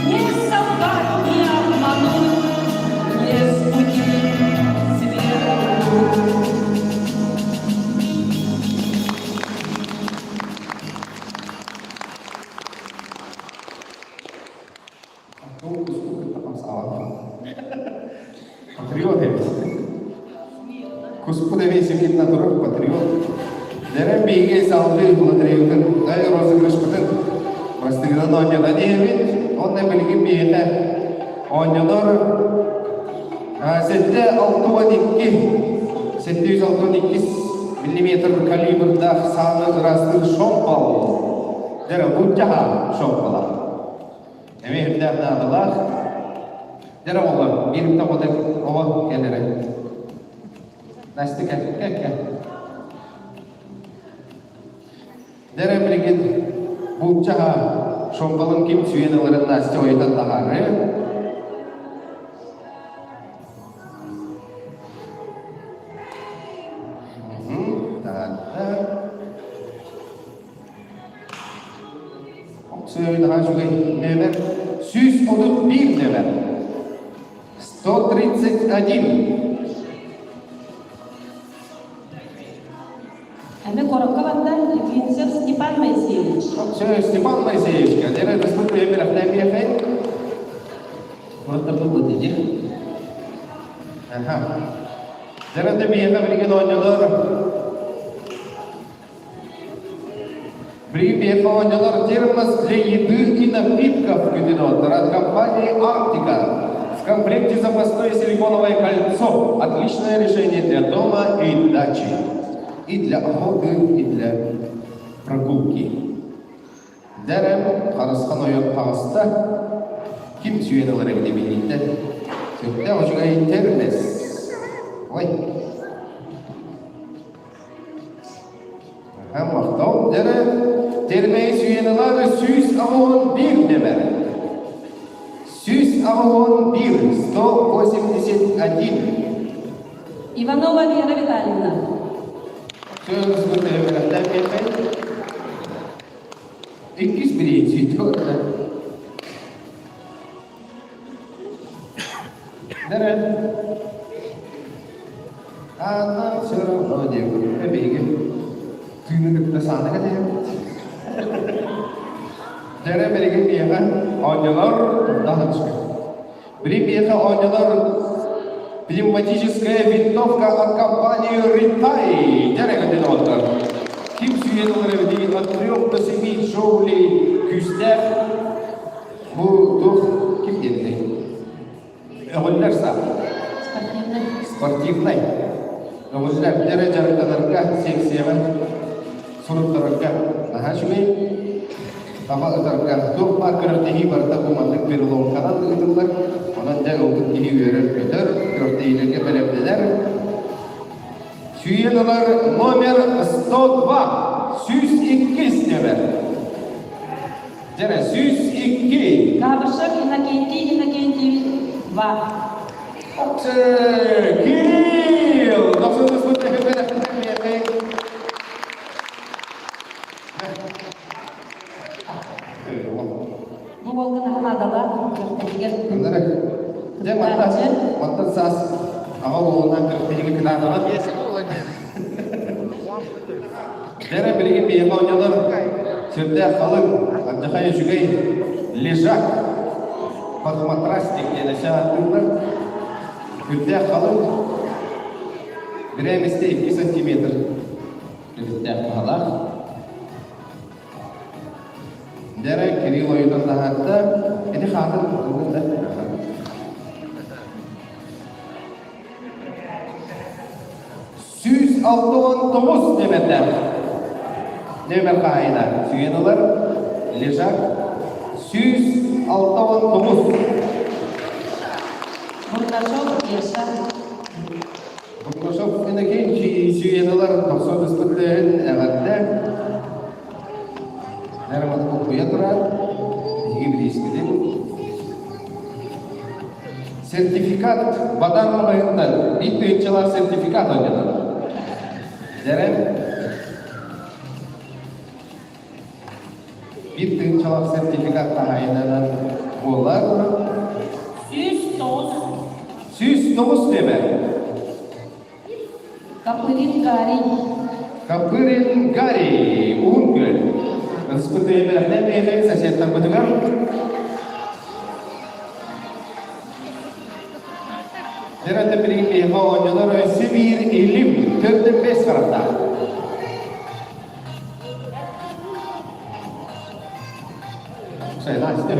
ни солгать, ни обмануть, не с пути свернуть. Патриот эбит. Куспут эбии симин натурал патриот. Дэрэн биһиги салгыы лотереябытын розыгрышпытын бастыгынан оонньоно диэбит. Онно билигин биһиэхэ оонньонор 762 762 миллиметр калибрдаах сааны ыраастыыр шомпол. Дэрэ булдьаһа шомпола. Эмиэ үрдээх наадалаах. Дьэ оҕолор, биир тоҕото оҕо кэлэрэ. Настя кэл, кэл, кэл. Дэрэ билигин булчаһа шомполун ким сүүйэн ыларын Настя ойутан таһаарыы. Сыһыанаһа үчүгэй нөмер 131 нөмер. 131. Аны куоракка барда Литвинцев Степан Моисеевич. Все, Степан Моисеевич, дere даспыт бэйэм биэхэй. Ураттарбыт быты Аха. Дэрэ биһиэхэ билигин оонньолор Билигин биһиэхэ оонньолор термос для еды и напитков күтүн от компании «Арктика». В комплекте запасное силиконовое кольцо. Отличное решение для дома и дачи. И для охоты, и для прогулки. Дэрэн харысхан ойон таҕыста. Ким сүүйэн ылар эбитэ билиитэ. Сүрдээх үчүгэй термес. Ой. Махтал. Дэрэ термеи сүүйэн ылар 181 нөмер. 181, 181. Иванова Вера Витальевна. Иккис бириинсийдэ Дэрэн Аана все равно диэбит биһиги тыыны кытта саана кэтэһэбит. Дэрэ билигин миэхэ оонньолор даһан Билигин миэхэ оонньолор пневматическая винтовка от компании Ритай дэрэгэтин оонньолор. Ким сүүйэн ылар эбитий от трех до семи джоулей күүстээх бу туох ким диэбитэй? Өҕүллэр саа. Спортивный. Спортивнай. Өҕүллэр дэрэ дьарыктанарга, секцияҕа суруттарарга наһаа үчүгэй. Таба ытарга туох баар күрэхтэһии барыта бу маннык переломканан ыытыллар. Онон дьэ ылбыт киһи үөрэр-көтөр, күрэхтэһиилэргэ бэлэмнэнэр. Сүүйэн ылар номер 102, 102 нөмер. Дьэрэ, 102. Габышев Иннокентий Иннокентьевич 2. Кирилл! Дохсун Бу уолга наһанаадалаах күрэхтэһиигэр Дьэ, мантан, мантан саас аҕа уолунан күрэхтэһиигэ кытаатаҕын. Дьэрэ билигин биһиэхэ оонньолор сүрдээх халыҥ, алдьархай үчүгэй лежак, подматрасник диэн өссө ааттыыллар. Сүрдээх халыҥ, бирээмистэ 2 сантиметр Төрүттээх туһалаах. Дэрэ Кирилл ойутан таһаарда. Ити хаатын ылбыт да. 169 нөмердээх. Нөмер хаһайына сүүйэн ылар. Лежак 169. Бурнашов Еша. Бурнашов Иннокентий сүүйэн ылар 90 ыспыттыын эҕэрдэ. Нэрмат кулгуйа турар. Биһиги билиискитин. Сертификат Бадан маҕаһыынтан биир тыһыынчалаах сертификат оонньонор. Дьэрэ биир тыһыынчалаах сертификат хаһаайынынан буолар. 109. 109 нөмер. Копырин Гарри. Копырин Гарри уһун күөл. Ыспытыйбэхтэн миэхэ соседтарбытыгар Дэрэтэ билигин миэхэ оонньонор өссө биир илим төрдүн бэс харахтаах. Сайдан истэр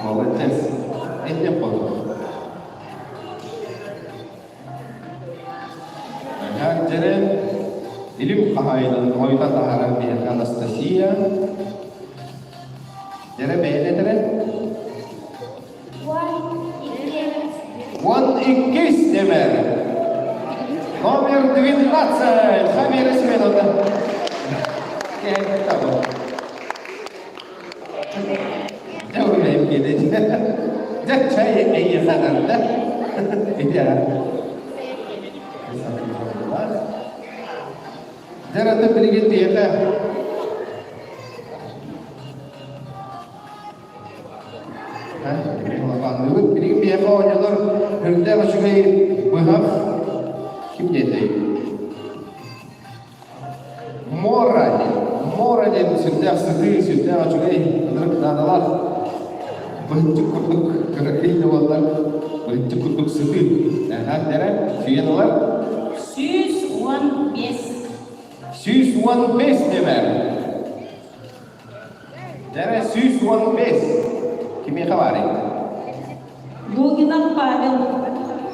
Молодец. Этне болду. Дьэрэ илим хаһаайынын ойута таһаарар биһиэхэ Анастасия. Дьэрэ бэйэлэтэрэ. Он иккис нөмер. Номер 12. Хамира Семеновна. Дьэ, чай эйиэхэ да. Ити Дьэ, билигин биһиэхэ Улаханныгыт билигин биһиэхэ оонньолор үрдээх үчүгэй быһах ким диэтэй? Мора диэн. Мора. сытыы, сүрдээх үчүгэй, ынырык наадалаах быһыччык курдук кыракый да буоллар, быһыччык курдук сытыы. Аха, дэрэ, сүүйэн ылар. 115. 115 нөмер. Дэрэ, 115. Кимиэхэ баарый? Лугинов Павел.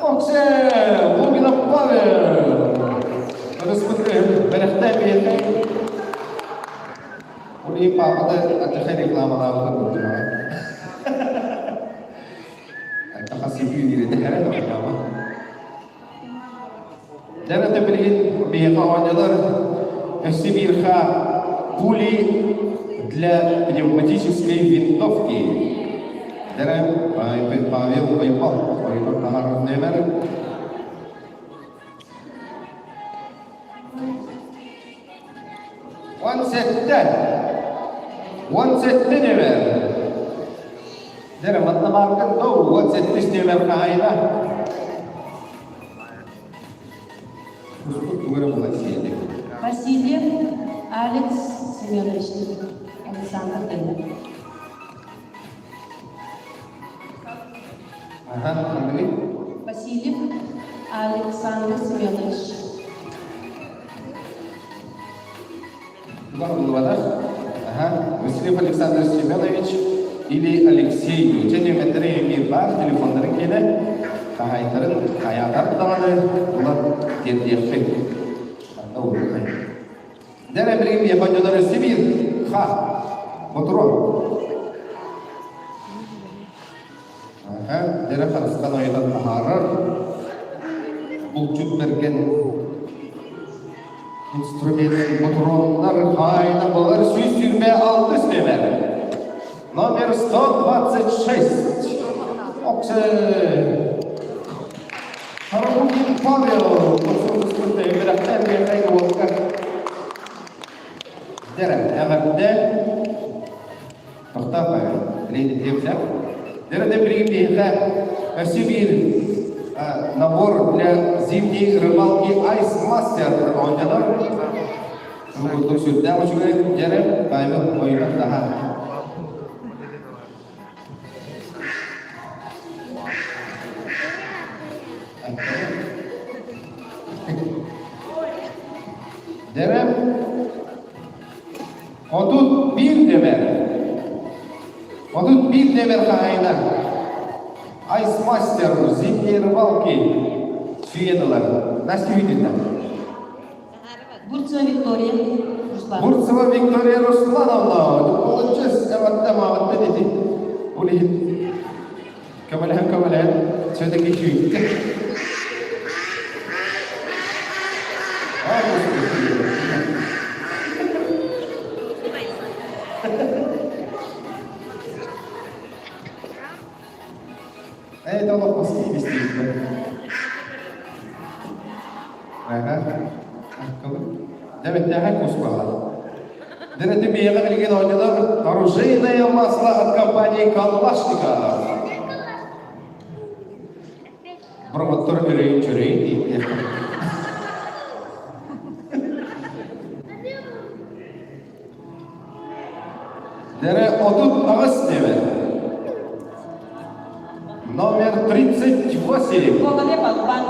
Оксе, Лугинов Павел. Ырыспыт бэлэхтээн биэрдэ. Ол иһин паапата аттахай рекламалаабыта буолтураҕа. Аттаха сибүү диир этэ реклама. Дәрәтэ билигин биһиэхэ оонньолор өссө биир пули для пневматической винтовки. Дәрэ Павел Байбал ойбор таһаарар нөмер. 17. 17 нөмер. Дәрэ манна бааргын доо 17 нөмер хаһайына. Васильев Алекс Семенович Александр Данилов. Ага, Андрей. Васильев Александр Семенович. Ага. Васильев Александр Семенович или Алексей. Дьэ нүөмэрдэрэ эмиэ баар, телефоннарын киэнэ хаһаайыттарын хайаатар даҕаны булан тиэрдиэхпит. Дэрэ билигин японньолор Сибиир ха ботурон. Аха, дэрэ харыстан ойутан таһаарар. Булчут бэргэн инструменты ботуроннар хайна болар 126 нөмер. Номер 126. Оксе. Харабукин Павел, Үөрэхтэр биэрдэй уолга Дэрэ, эҕэрдэ Тохтоо Павел, Леонид Дэрэ билигин биһиэхэ өссө биир набор для зимней рыбалки Ice Master оонньонор. Курдук сүрдээх үчүгэй дьэрэ Павел ойуун таһа. Дэрэ 31 нөмер. 31 нөмер хаһаайына Айсмастер зимней рыбалки сүүйэн ылар. Настя Видина. Бурцева Виктория Руслановна. Бурцева Виктория Руслановна. Молодец, эҕэрдэ маҕатта дити. Ол иһин көмөлөһөн көмөлөһөн все-таки сүүттэ. Это олох истиибит. Дәбэттээхэй кускалар. Дэрэтэ биэҕэ билигин оонньонор оружейное масло от компании Калашников. Роботтор өрөйүн чөрөйүн диир. Дэрэ 38 нөмер. Номер 38. Гоголев Албан.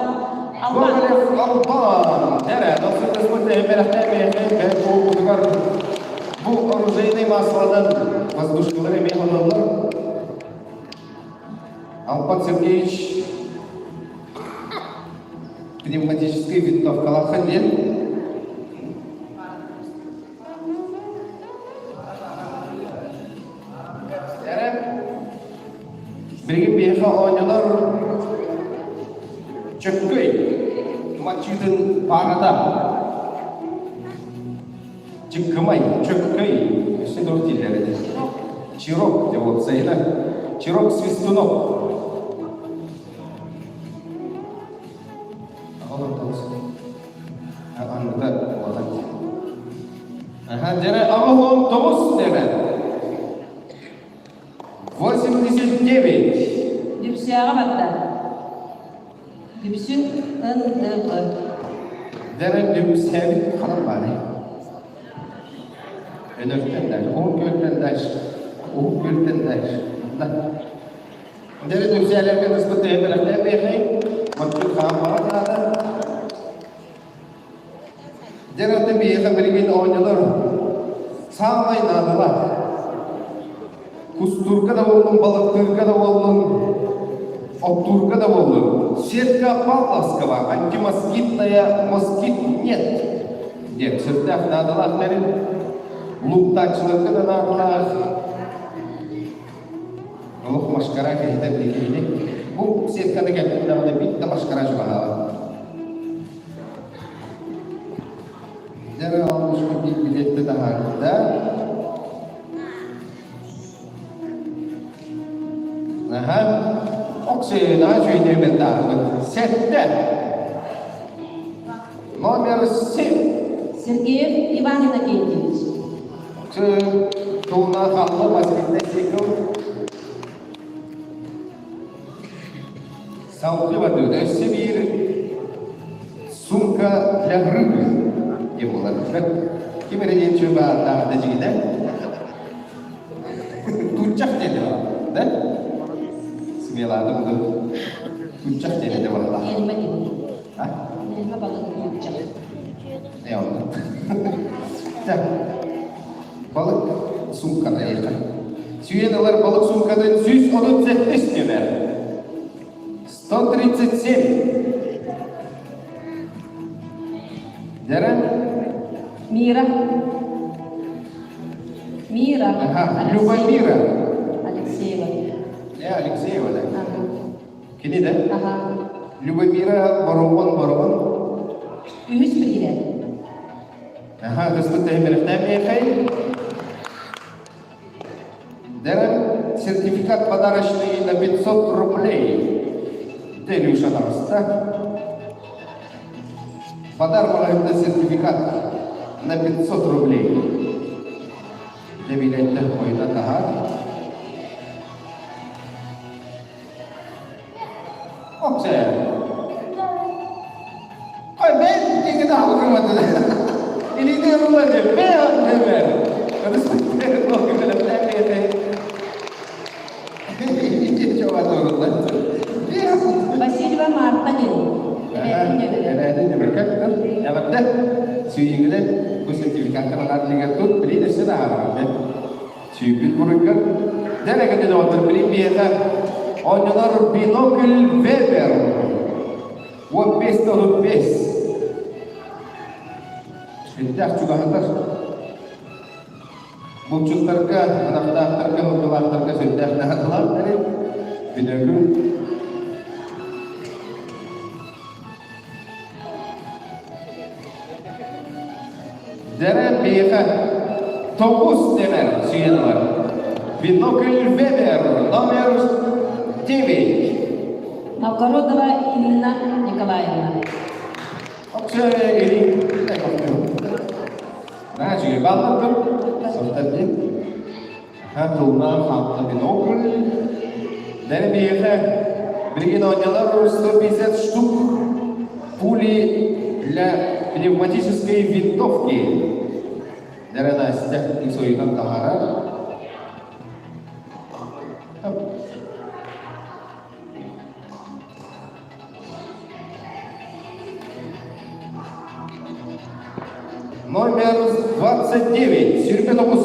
Албан. Гоголев Албан. Дэрэ, бу оружейный маслодан воздушкалары эмиэ хоноллор. Албан Сергеевич пневматическай винтовкалаах диэн Билигин биһиэхэ оонньонор чөккөй тумаччыытын паарата Чыккымай, чөккөй, өссө туох дииллэр этэ? Чирок деп уопсайына. Чирок свистунок. Аныта улахан. Аха, дьэрэ 89 дэмэ. 89. Дүпсүөҕэ барда. Дүпсүн НДП. Дэрэ дүпсээбит ханан баарый? Өнөртөн дальше, Уһун Күөлтэн дальше, Уһун Күөлтэн дальше. Да. Дэрэ түмсээлэргэ тыспыт төһө бэлэхтээх биэхэй, моччут хааммаҕа наада. Дьэ, аты биһиэхэ билигин оонньолор саамай наадалаах. Кустуурга да буоллун, балыктыырга да буоллун, оттуурга да буоллун. Сетка Павловского, антимоскитная москит нет. Диэн сүрдээх наадалаах тэрил. Лууктааччыларга да наадалаах. Олох машкара киһитэ билигин. Бу сетканы кэлбит даҕаны биир да машкара чугаһаабат. Дьэ, алгыска биир билиэттэ таһаарда. Аха. Оксена үчүгэйдик таарбыт. Сэттэ. Номер 7. Сергеев Иван Иннокентьевич. Тулна халла баскетте цикл. Салгыы бардыбыт. Өссө биир сумка для рыбы диэн буолар. Ким эрэ диэн чүө бааттаах да дьигитэ. Туччах диэн да? Смелаатым ду. Туччах диэн этэ буолла. Эльма диэн. А? Эльма балык туччах. Не онно. Так. Балык сумката эйиэхэ. Сүүйэн ылар балык суумкатын 138 нүөмэр. 137. Дэрэ? Мира. Мира. Ага, Любомира. Алексеева. Я Алексеева, да? Ага. Кини да? Ага. Любомира Боровон Боровон. Үһүс билиилэр. Аха, кыспыт тэһимэрэхтээн Дэрэн сертификат подарочный на 500 рублей. Делюша таҕыста. Подарок сертификат на 500 рублей. Дебилеттер хойда таһар. Оксе. Ай, мен тегін алғымады. Илиде рулады, мен hemen. Васильева Марта диэн. Эбээтин нөмөрө. Эбэтте сүйүгүнэн бу сертификаттан алар тут билин өссө да ааҕар Сүүрбүт буруйгар дэрэгэтин доҕоттор билин биэхэ оонньонор бинокль Вебер 15 35 Сүрдээх чугаһатар булчуттарга, ынахтаахтарга, һылгылаахтарга сүрдээх наадалаах тэрил бинокль. Дэрэ биэхэ тоҕус дэмэр сүүйэн ылар. Бинокль Вебер номер 9. Новгородова Инна Николаевна. Оксэ илин Наачыгы баллаттым. Соттар диэн. Тылна хаалта бинокль. Дэрэ биэхэ билигин оонньолор 150 штук пули для пневматической винтовки. Дэрэ Настя иксойутан таһаарар. Номер 29, Сүрбэ тоҕус.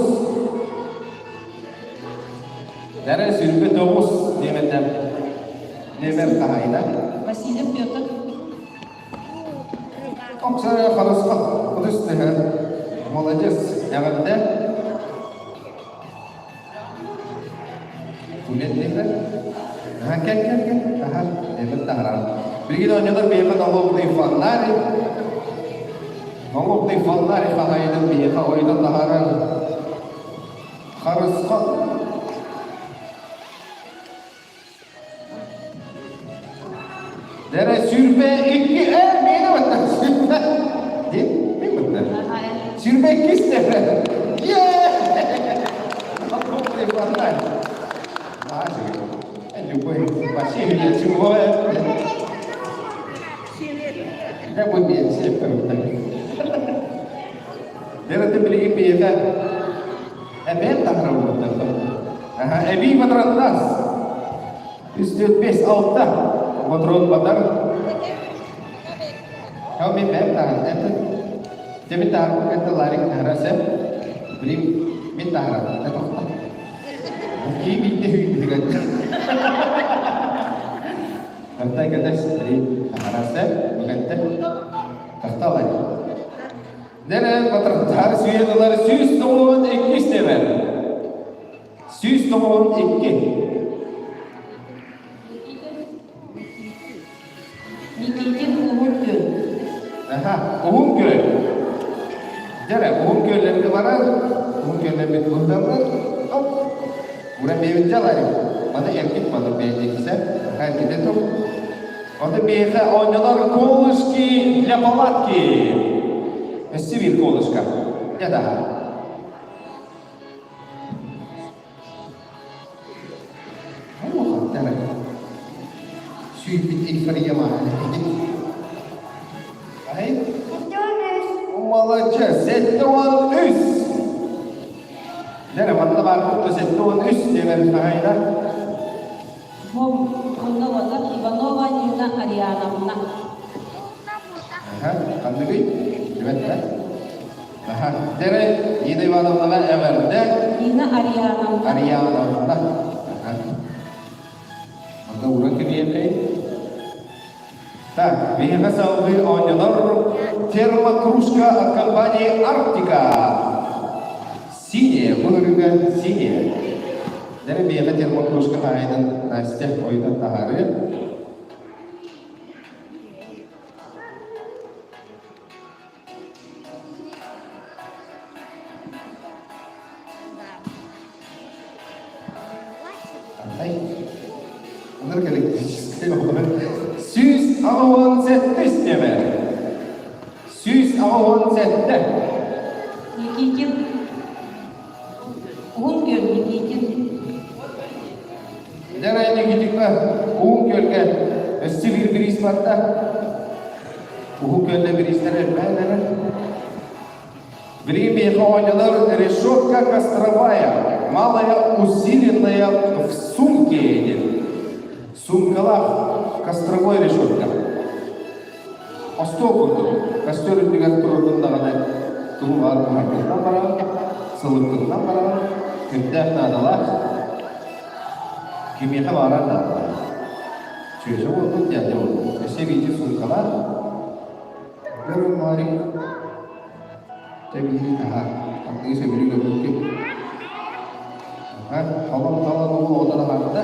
Дәрэ сүрбэ тоҕус диэмэтэ нөмер хаһайда. Васильев Петр. Оксана Харысхал, кудус Молодец, эҕэрдэ. Үлэ диэтэ. Аха, кэл, кэл, кэл. Аха, эбит таһаран. Билигин оонньолор биһиэхэ налобный фонарик. Налобный фонарик хаһайынын биһиэхэ ойутан таһаарар Харысхал. Дэрэ 22 эр миэнэ баттар сүүрбэ диэн мин баттар. 22 дэрэ. Е! Любой Василий чего Я буду все Дэрэ билигин биһиэхэ. Эбээн таһара буолбуттар. Аха, эбии патроннас. Үс, төрт, бес, алта. Патрон батар. Хау мен бэм таһар. Это Тебе таһар, это Ларик таһара сеп. Блин, мен таһара. Это тоқта. Кии битте хүйдүгэн. Хантай кэтэх блин, таһара сеп. Бүгэнте. Тахта алай. Нэрэ батыртар сүйедылар 192 стебер. 192. Никитин Уһун Күөл. Аха, Уһун Күөл. Дьэрэ, Уһун Күөллэргэ барар, Уһун Күөллэрбит быһдаллар. Оп. Ура бэйбит дьалай. Маны эркит маны бэйдиксэ. Эрките тур. Оты биэхэ оонньонор колышки для палатки. Өссө биир колышка. Дьэ да. Сүүрбүт эйфория Ай? Молодец, 73. Дьэ, манна баар кутта 73 диэн хаһайда. Онно Иванова Нина Ариановна. Аха, ханныгый? Түбэттэ. Аха, дьэ, Нина Ивановнаҕа эҕэрдэ. Нина Ариановна. Ариановна. Аха. Манна ура кимиэхэй? Так, биһиэхэ салгыы оонньонор термокружка от компании «Арктика». Синяя, бұл үрүгэ синяя. Дәрі биһиэхэ термокружка хаһайынан Настя ойутан таһаарыы. Ынырык электрическэй оҕолор 187 истиэмэ. 187. Никитин. Уһун Күөл Никитин. Дьэ Никитикка Уһун Күөлгэ өссө биир бириис барда. Уһун Күөллэ бириистэр элбээн эрэр. Билигин биһиэхэ оонньонор решетка костровая, малая усиленная в сумке диэн. Сумкалаах костровой решетка. Остуол курдук. Костер үрдүгэр турурдун даҕаны тугу баар буһарбытынан бараҕын, сылыппытынан бараҕын, күндээх наадалаах, кимиэхэ баарар наадалаах. Чүөчэ буолбут, дядя буолбут. Өссө биирдии сумкалаах. Көрүҥ Марик, тэбиһин таһаар, аттыгы сөбүлүү көрбүккүн. Талан-талан уол оҕотун аһарда.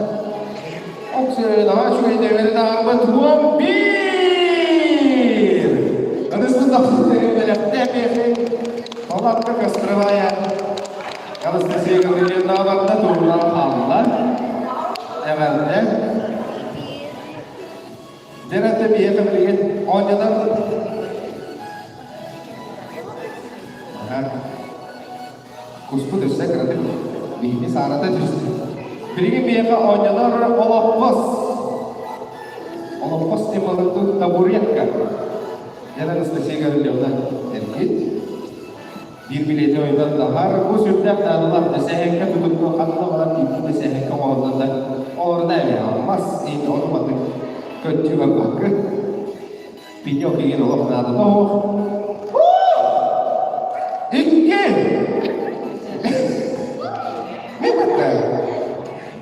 Оксиэ, наһаа үчүгэй дэбэри таһаарбыт уон биир! Ыныспын тахсытыгын бэлэхтээ миэхэ. Палатка костровая. Анастасия Гаврильевна барда туругунан хаалла. Эҕэрдэ. Дьэ, биһиэхэ билигин оонньонор Куспут өссө кыратык биһини саарата түстэ. Билигин биһиэхэ оонньонор олоппос. Олоппос тималыттын табуретка. Дьэ, Анастасия Гаврильевна эргит. Биир билиэти ойутан таһар. Бу сүрдээх наадалаах дэсэһэккэ тутукку ханна барар икки дэсэһэккэ оҥоһуллан да олорно эбэ алмас ин ону маннык көттүү барбакка Пенек деген олох наадата суох. Икки! Минутка.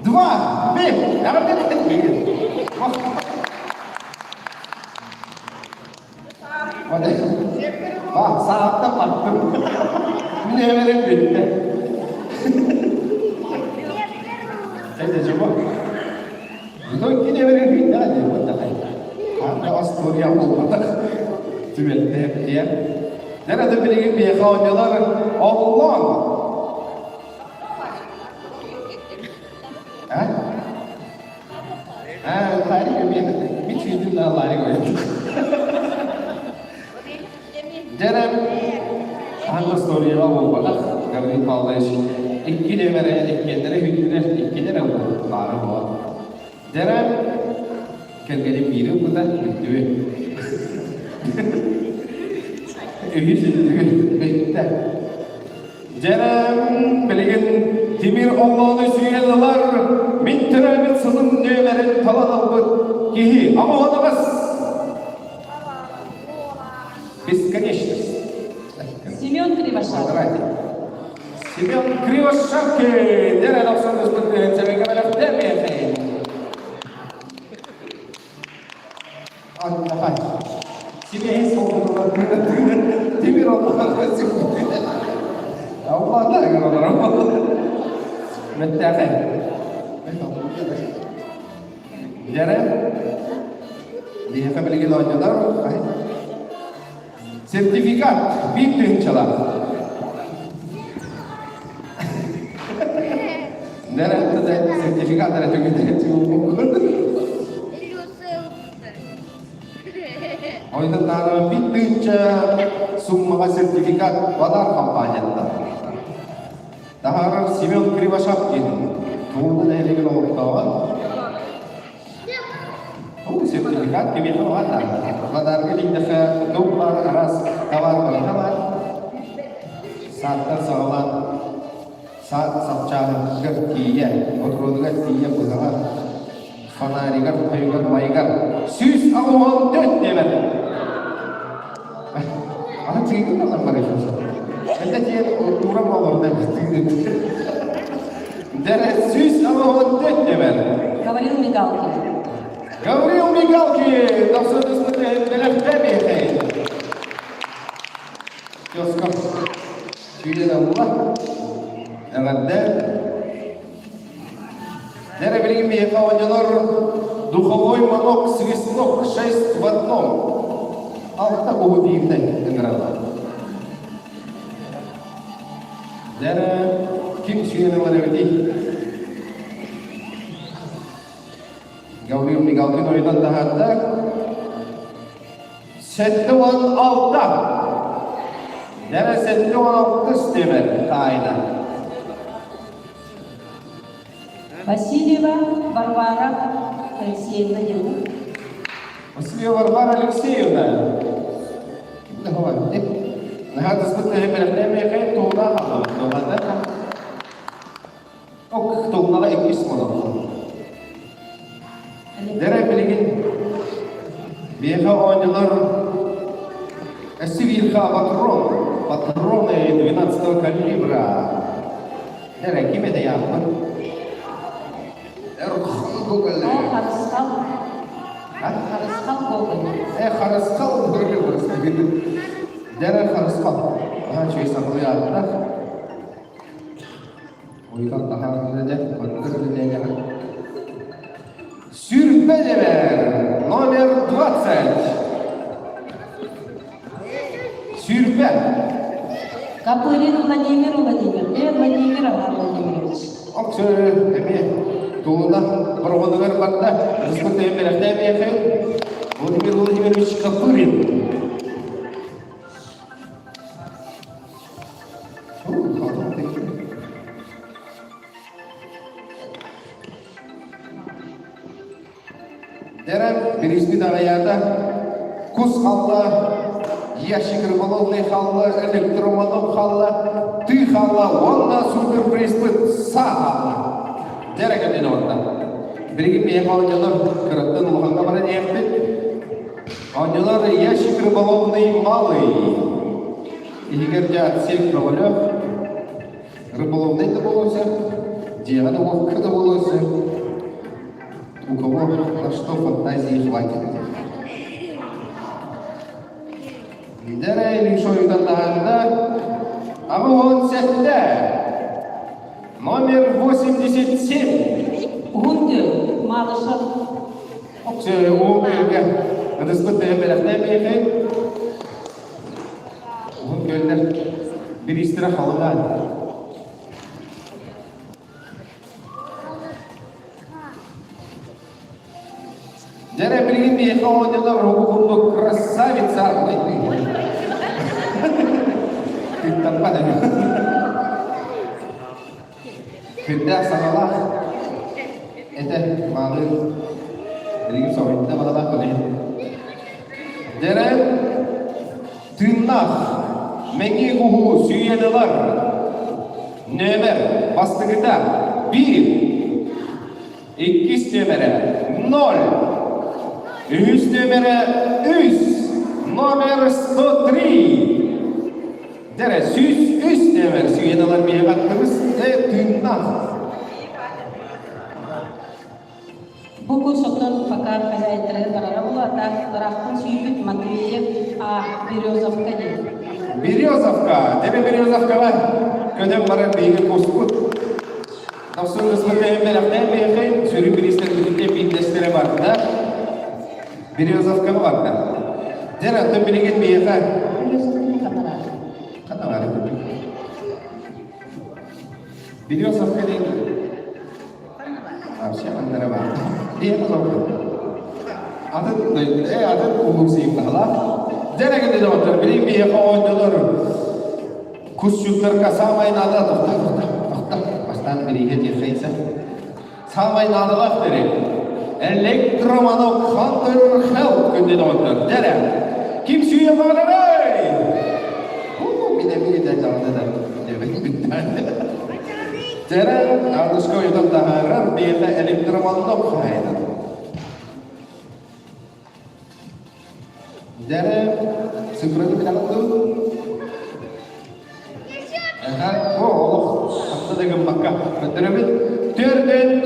Два! Bir! Bak saatte baktım. Münevverim bitti. Sen de çabuk. Кинэбэрин күйдээх диэбит даҕай. Ханна остуоруйа буолбатах түбэлтэ диэн. Дьэ аты билигин биһиэхэ оонньолор оллон. А? А, Ларик мен мен сүйдім да Ларик ойын. Дьэ ханна остуоруйаҕа буолбатах Гаврил Павлович икки нөмэрэ иккиэннэрэ хүндүлэр иккилэрэ баара буолар. Дьэ кэргэним биири ылбыта бүттүбүт. Үһүс үттүгү бүттэ. Дьэрэм билигин тимир оллоону сүүрэн ылар, мин төрөөбүт сылым нүөмэрин талан ылбыт киһи амоһоноҕос бесконечность. Семен Кривошапкин. Семен Кривошапкин! Дьэрэн охсон түспүт тыһыынча көмөлөхтө Давай. Семей Тимир Дьэрэ, биһиэхэ билигин оонньонор сертификат биир тыһыынчалаах. Дьэрэ, сертификат эрэ Ойдатаары биир тыһыынча суммаҕа сертификат Бадар компанияттан. Таһаарар Семен Кривошапкин Туурда нэһилиэгин олохтооҕо. Ол сертификат кимиэхэ баҕар Бадарга тиийдэххэ туох баар араас табаар барыта баар. Сааттан саҕалаан саат сапчааһыгар тиийэ, ботуруонугар тиийэ быһаҕа фонаригар, тойугар, майыгар 184 диэбэт. Аны тыыгын алар барыйсың. Это диэн уурам олорда тыыгын. Дәрә 184 диэбэт. Гаврил Мигалкин. Гаврил Мигалкин! Тапсырдыспыт бэлэхтэ биэхэй. Киоска сүүрэн ылла. Эҕэрдэ. Дэрэ билигин биһиэхэ оонньонор духовой манок свисток шесть в одном. Алта уһу биирдэ ыҥыраллар. Дэрэ ким сүйэн ылар эбитий? Гаврил Мигалкин ойутан таһаарда. 76. Дэрэ 76 темер таайна. Васильева Варвара Алексеевна диэн. Васильева Варвара Алексеевна. Кимде хова? Наһаа тыспыт бэлэхтэмиэхэ туһуна хаалла. Ок, туһунаҕа иккис монолог. Дэрэ билигин биэхэ оонньолор Сибирха патрон, патроны 12 калибра. Дэрэ ким это яппын? Эрхан Гоголь. О, Харысхал. Харысхал Гоголь. Э, Харысхал Гоголь. Дэрэ Харысхал. Ага, чуй сахалый ааттах. Уйган таһаарыыны дьэ, маннык үлэлиэҕэ. Сүүрбэ номер 20. Сүүрбэ. Копырин Владимир Владимир, э, Владимир Иван Владимирович. Оксө, эмиэ тулуна бороҕонугар барда. Рыспыт бэлэхтээбиэхэ. Владимир Владимирович Копырин. Дэрэ бириспит аҕыйаата кус халла, ящик рыболовный халла, электроманок халла, тыы халла уонна суперприспыт саа халла. Дэрэ кэлин орда. Билигин биһиэхэ оонньолор кыраттан улаханга баран иһэхпит. Оонньолор ящик рыболовный малый. Иһигэр дьэ отсек бөҕөлөөх, рыболовнай да буолуон сөп, дьиэҕэ да уокка да буолуон сөп. У кого на что фантазии хватит. Дэрэ Илишойутан таһаарда 87. Номер 87. Уһун күөл, Малышев. Уһун күөлгэ ытыспыт бэйэм бэлэхтээбиэхэй. Уһун күөллэр бириистэрэ халыҥаан. Дьэрэ билигин биһиэхэ оонньолор уһугу курдук красавица Кыттаппат эбит. Кырдаах саҥалаах этэ мааны билигин соһуйда баҕалаах билигин. Дьэрэ тыыннаах мэҥиэ куһу сүүйэн ылар. Нөмер бастакыта 1, иккис нөмерэ 0, үһүс нөмерэ 3, номер 103. Дэрэ 103 нөмер сүүйэн ылар биһиэхэ тыбыс тыыннаах. Бу кус оттон пока хозяйдары барара буолуо, так ыраахтан сүүйбүт Матвеев А. Березовка диэн. Березовка, тебе Березовкаҕа көтөн баран биһиги куспут. Тахсыр кыспыт бэлэхтээн биһиэхэ сүрүн бириистэрбититтэн биирдэстэрэ барда. Березовкаҕа барда. Дьэ, оттон билигин биһиэхэ Хатаҕары Березовка диэн Вообще аннара бар. Диэхэ соҕус. Атын э атын улук сыйымнаһалаах. Дьэ доҕоттор, билигин биһиэхэ оонньолор кусчуттарга саамай наада тохта тохта тохта бастаан бирииһэ диэххэ Саамай наадалаах тэрил. Электроманок Hunter Help күндү доҕоттор. Дьэрэ. Ким сүүйэ баҕарарай? Минэ минэ дьалды да Дьэрэ, Ардышка уйутан таһаарар биэхэ электроманок хаайынан. Дьэрэ, цифраны билэҕин дуу? Эһэ, о, олох хатта да гыммакка көрдөрөбүт. 49.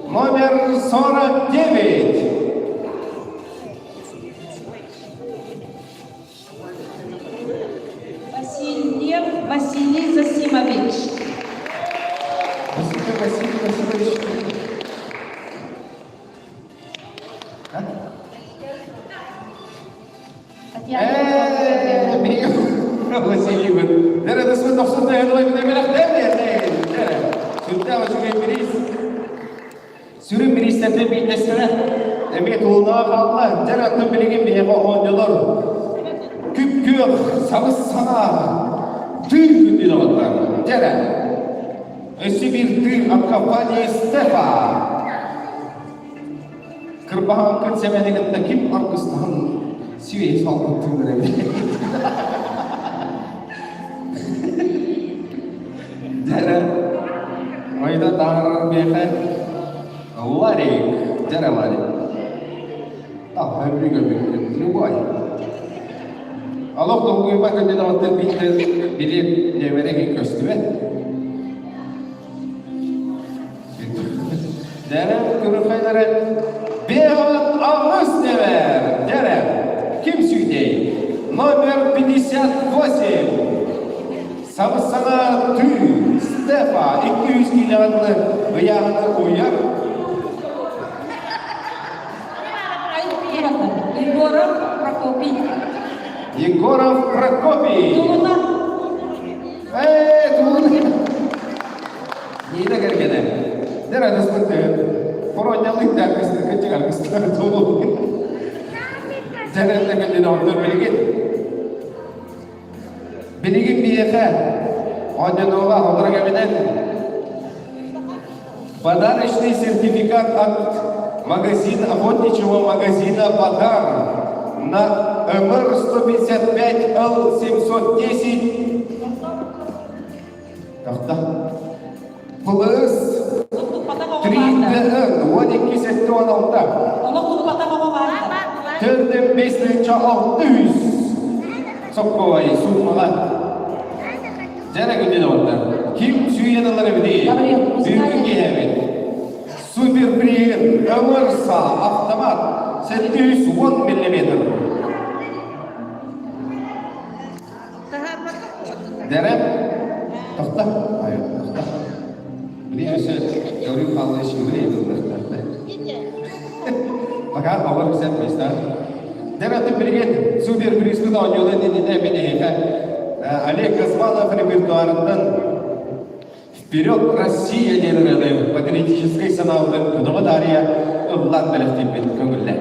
Номер 49. Васильев Василий Засимович. Васильев Василий Васильевич. Татьяна Васильевын. Дәрі дұсмын тоқсында өлі Сүрдээх үчүгэй бириис. Сүрүн бириистэртэн биирдэстэрэ эмиэ тулунаҕа хаалла. Дьэр аттан билигин биһиэхэ оонньолор. Күп-күөх, сабыс-саҥа, тыы күндү доҕоттор. Дьэрэ. Өссө биир тыы от компании Стефа. Кырбаһаҥкын сэмэни кытта ким аргыстаһан сибиэһи салгын тыынар эбит. Дьэрэ, ойда таарар миэхэ Ларик, дьэрэ Ларик. Так, любой. Олох долгуйба күндү доҕоттор биирдэ били нөмэрэ көстүбэт. Дэрэ күрүхайлары Беғат ағыс нөмер. Дәрә, ким сүйдей? Номер 58. Сабысана түү, Стефа, 200 километр ыйааһыны уйар. Егоров Прокопий. Егоров Прокопий. Тулуна. Ээ, тулуна. Нина кэргэнэ. Дэр адыспыт хоронньалык да кыстыкы чыгар кыстар тулу. Дэрэннэ кэллин оттор билигин. Билигин биһиэхэ оонньонуоҕа олор кэминэн подарочный сертификат от магазин охотничьего магазина «Подар» на МР-155 Л-710 Тахта. Плюс 3 12 76. Төрдөн 5 600. Сокковай суммаға. Жана күнден отта. Ким сүйен алар эбити? Бүгүн киһэбит. Супер прием МРСА автомат 710 миллиметр. Дәрәп, тохта, айо, тохта. Били өсө Гаврил Павлович еврей Пока оҕор бисет места. Дәрәтин билигин супер приспыт оонньуулар иннинэ мин эһиэхэ Олег Газманов репертуарыттан «Вперед, Россия!» диэн ырыаны патриотическай санаабытын көтөҕө таарыйа ыллаан бэлэхтиирбин көҥүллээ.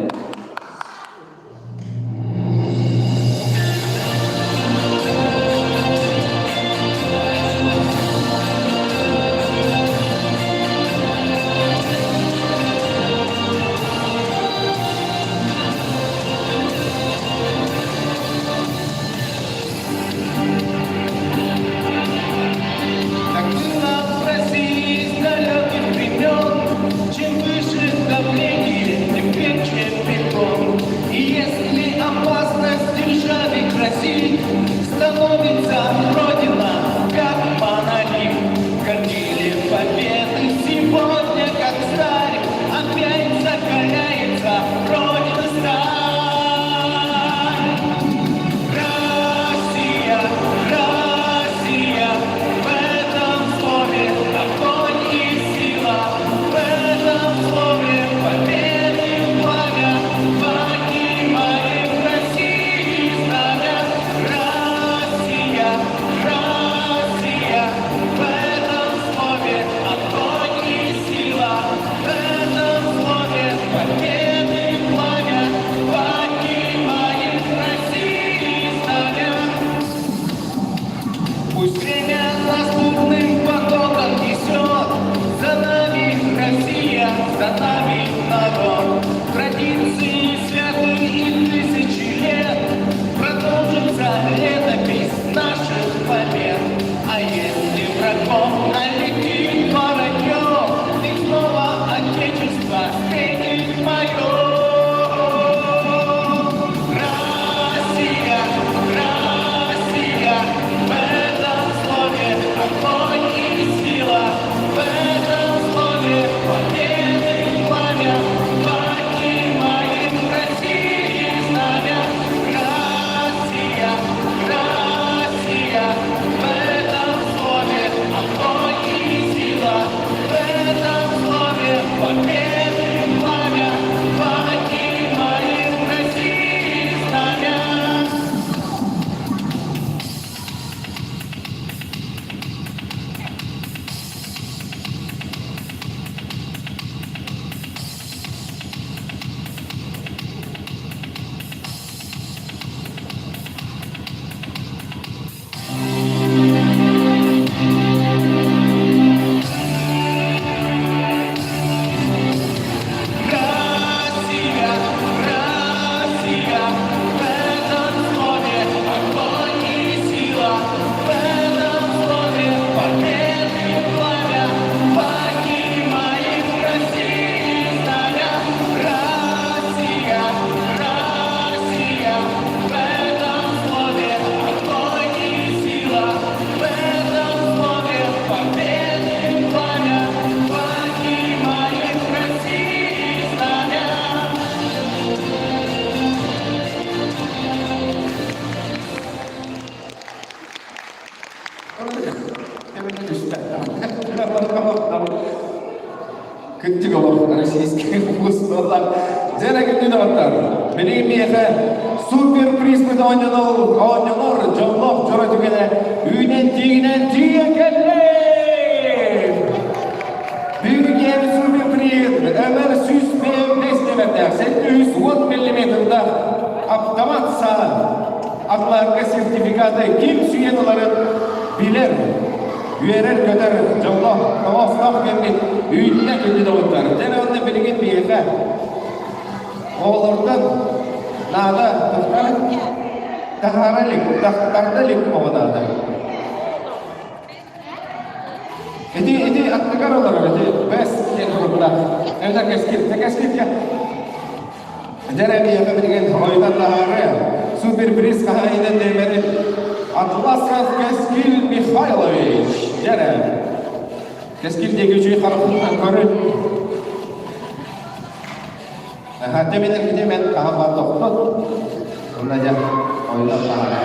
Кырдьык олох российский вкус буолла. Дьэ күндү доҕоттор, билигин миэхэ супер приз оонньонор, оонньонор дьоллоох дьоро түгэнэ үүнэн тииҥинэн тиийэн кэллэ! Бүгүн супер приз МР 105 нөмердээх 710 миллиметрдаах автомат саан атларга сертификаты ким сүүйэн ыларын билэр үөрэр-көтөр дьоллоох, тоҕоостоох кэммит үүннэ күндү доҕоттор. Дьэ онно билигин биһиэхэ оҕолортон наада таһаара илик, тарда илик оҕо наада. Ити ити аттыгар олорор ити бэс диэн туруктаах. Эбэтэр кэскил, кэскилгэ. Дьэ биһиэхэ билигин ойутан таһаары суперприз хаһаайынын нүөмэрин Атласов Кэскил Михайлович. Дьэ Кэскил диэки үчүгэй харахпытынан көрүн. Аха, дьэ кини мен хаһан баар тохтот. Онно дьэ ойутан таһаары.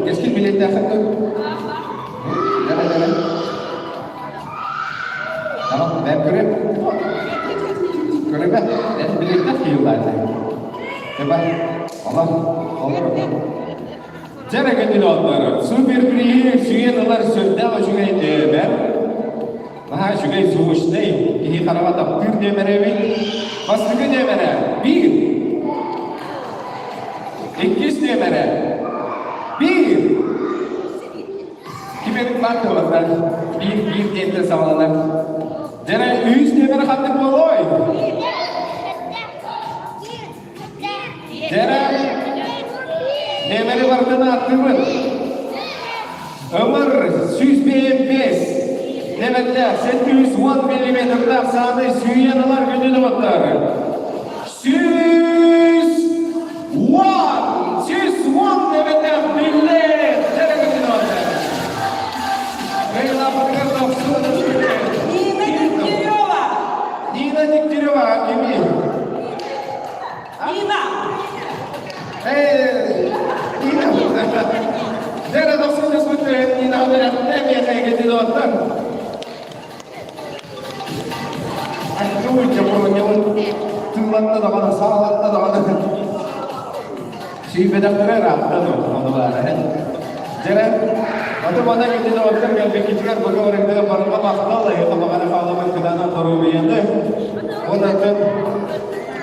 Кэскил билиэттээххин дуо? Дьэ, дьэ, Tamam, ben көрөм. Көрөмө, мен билиэттэх киһи Теба, Allah, Allah. Дьэ күндү доҕоттор, супер приз сүүйэн ылар сүрдээх үчүгэй нүөмэр. Наһаа үчүгэй звучный, киһи хараҕа таптыыр нүөмэрэ эбит. Бастакы нүөмэрэ биир. Иккис нүөмэрэ биир. Ким эбит баар буолар биир биир диэнтэн саҕаланар. Дьэ үһүс нүөмэр ханнык буолуой? Дьэ нүөмэри барытын ааттыыбын. Ымыр 105 нөмердээх 710 миллиметрдаах сааны сүүйэн ылар күндү доҕоттор. 110! 110 нөмердээх биллэр! Дьэ күндү доҕоттор. Нина Дегтярева! Нина Дегтярева, кими? Нина! Эй, Нина! Дьэ, дохсун түспүт Нина Нина Тылланна даҕаны, сааланна даҕаны. Сүүбэдэхтэрэ ыраахтан ону баара. Дьэрэ, аты мана кэлин оттон кэлбиккитигэр быга барыгда барыга махтал, эһиэхэ баҕара хаалабыт кытаанах доруобуйаны. Онон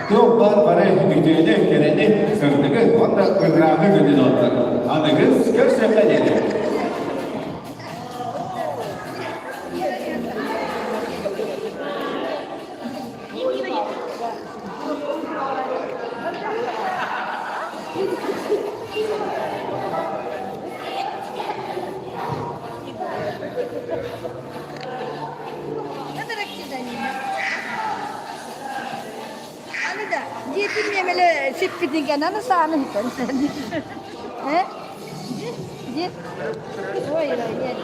туох баар бары үтүөнү, кэрэни, сырдыгы уонна ырааһы күнүн оттор. Аныгыс көрсөххө диэри. Аны да дьиэтин миэмэлэ сиппитин кэннэ аны сааны иһитэн. Э? Дьиэ. Ой, ой,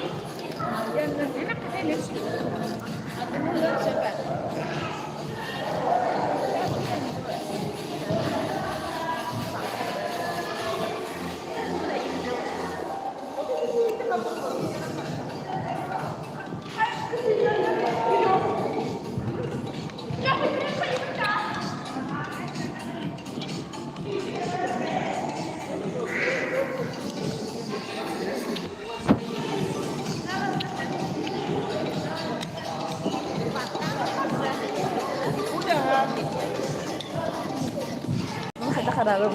Харарым.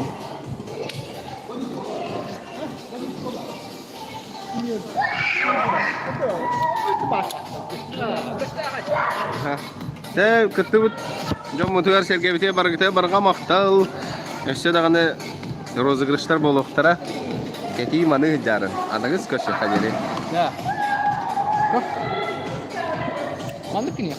Тэ кыттыбыт дьоммутугар сэргэбитигэр барыгытыгар барҕа махтал. Өссө даҕаны розыгрыштар буолуохтара. Кэтии маны дьаарын. Аныгыс көрсүөххэ диэри. Да. Маннык кинигэ.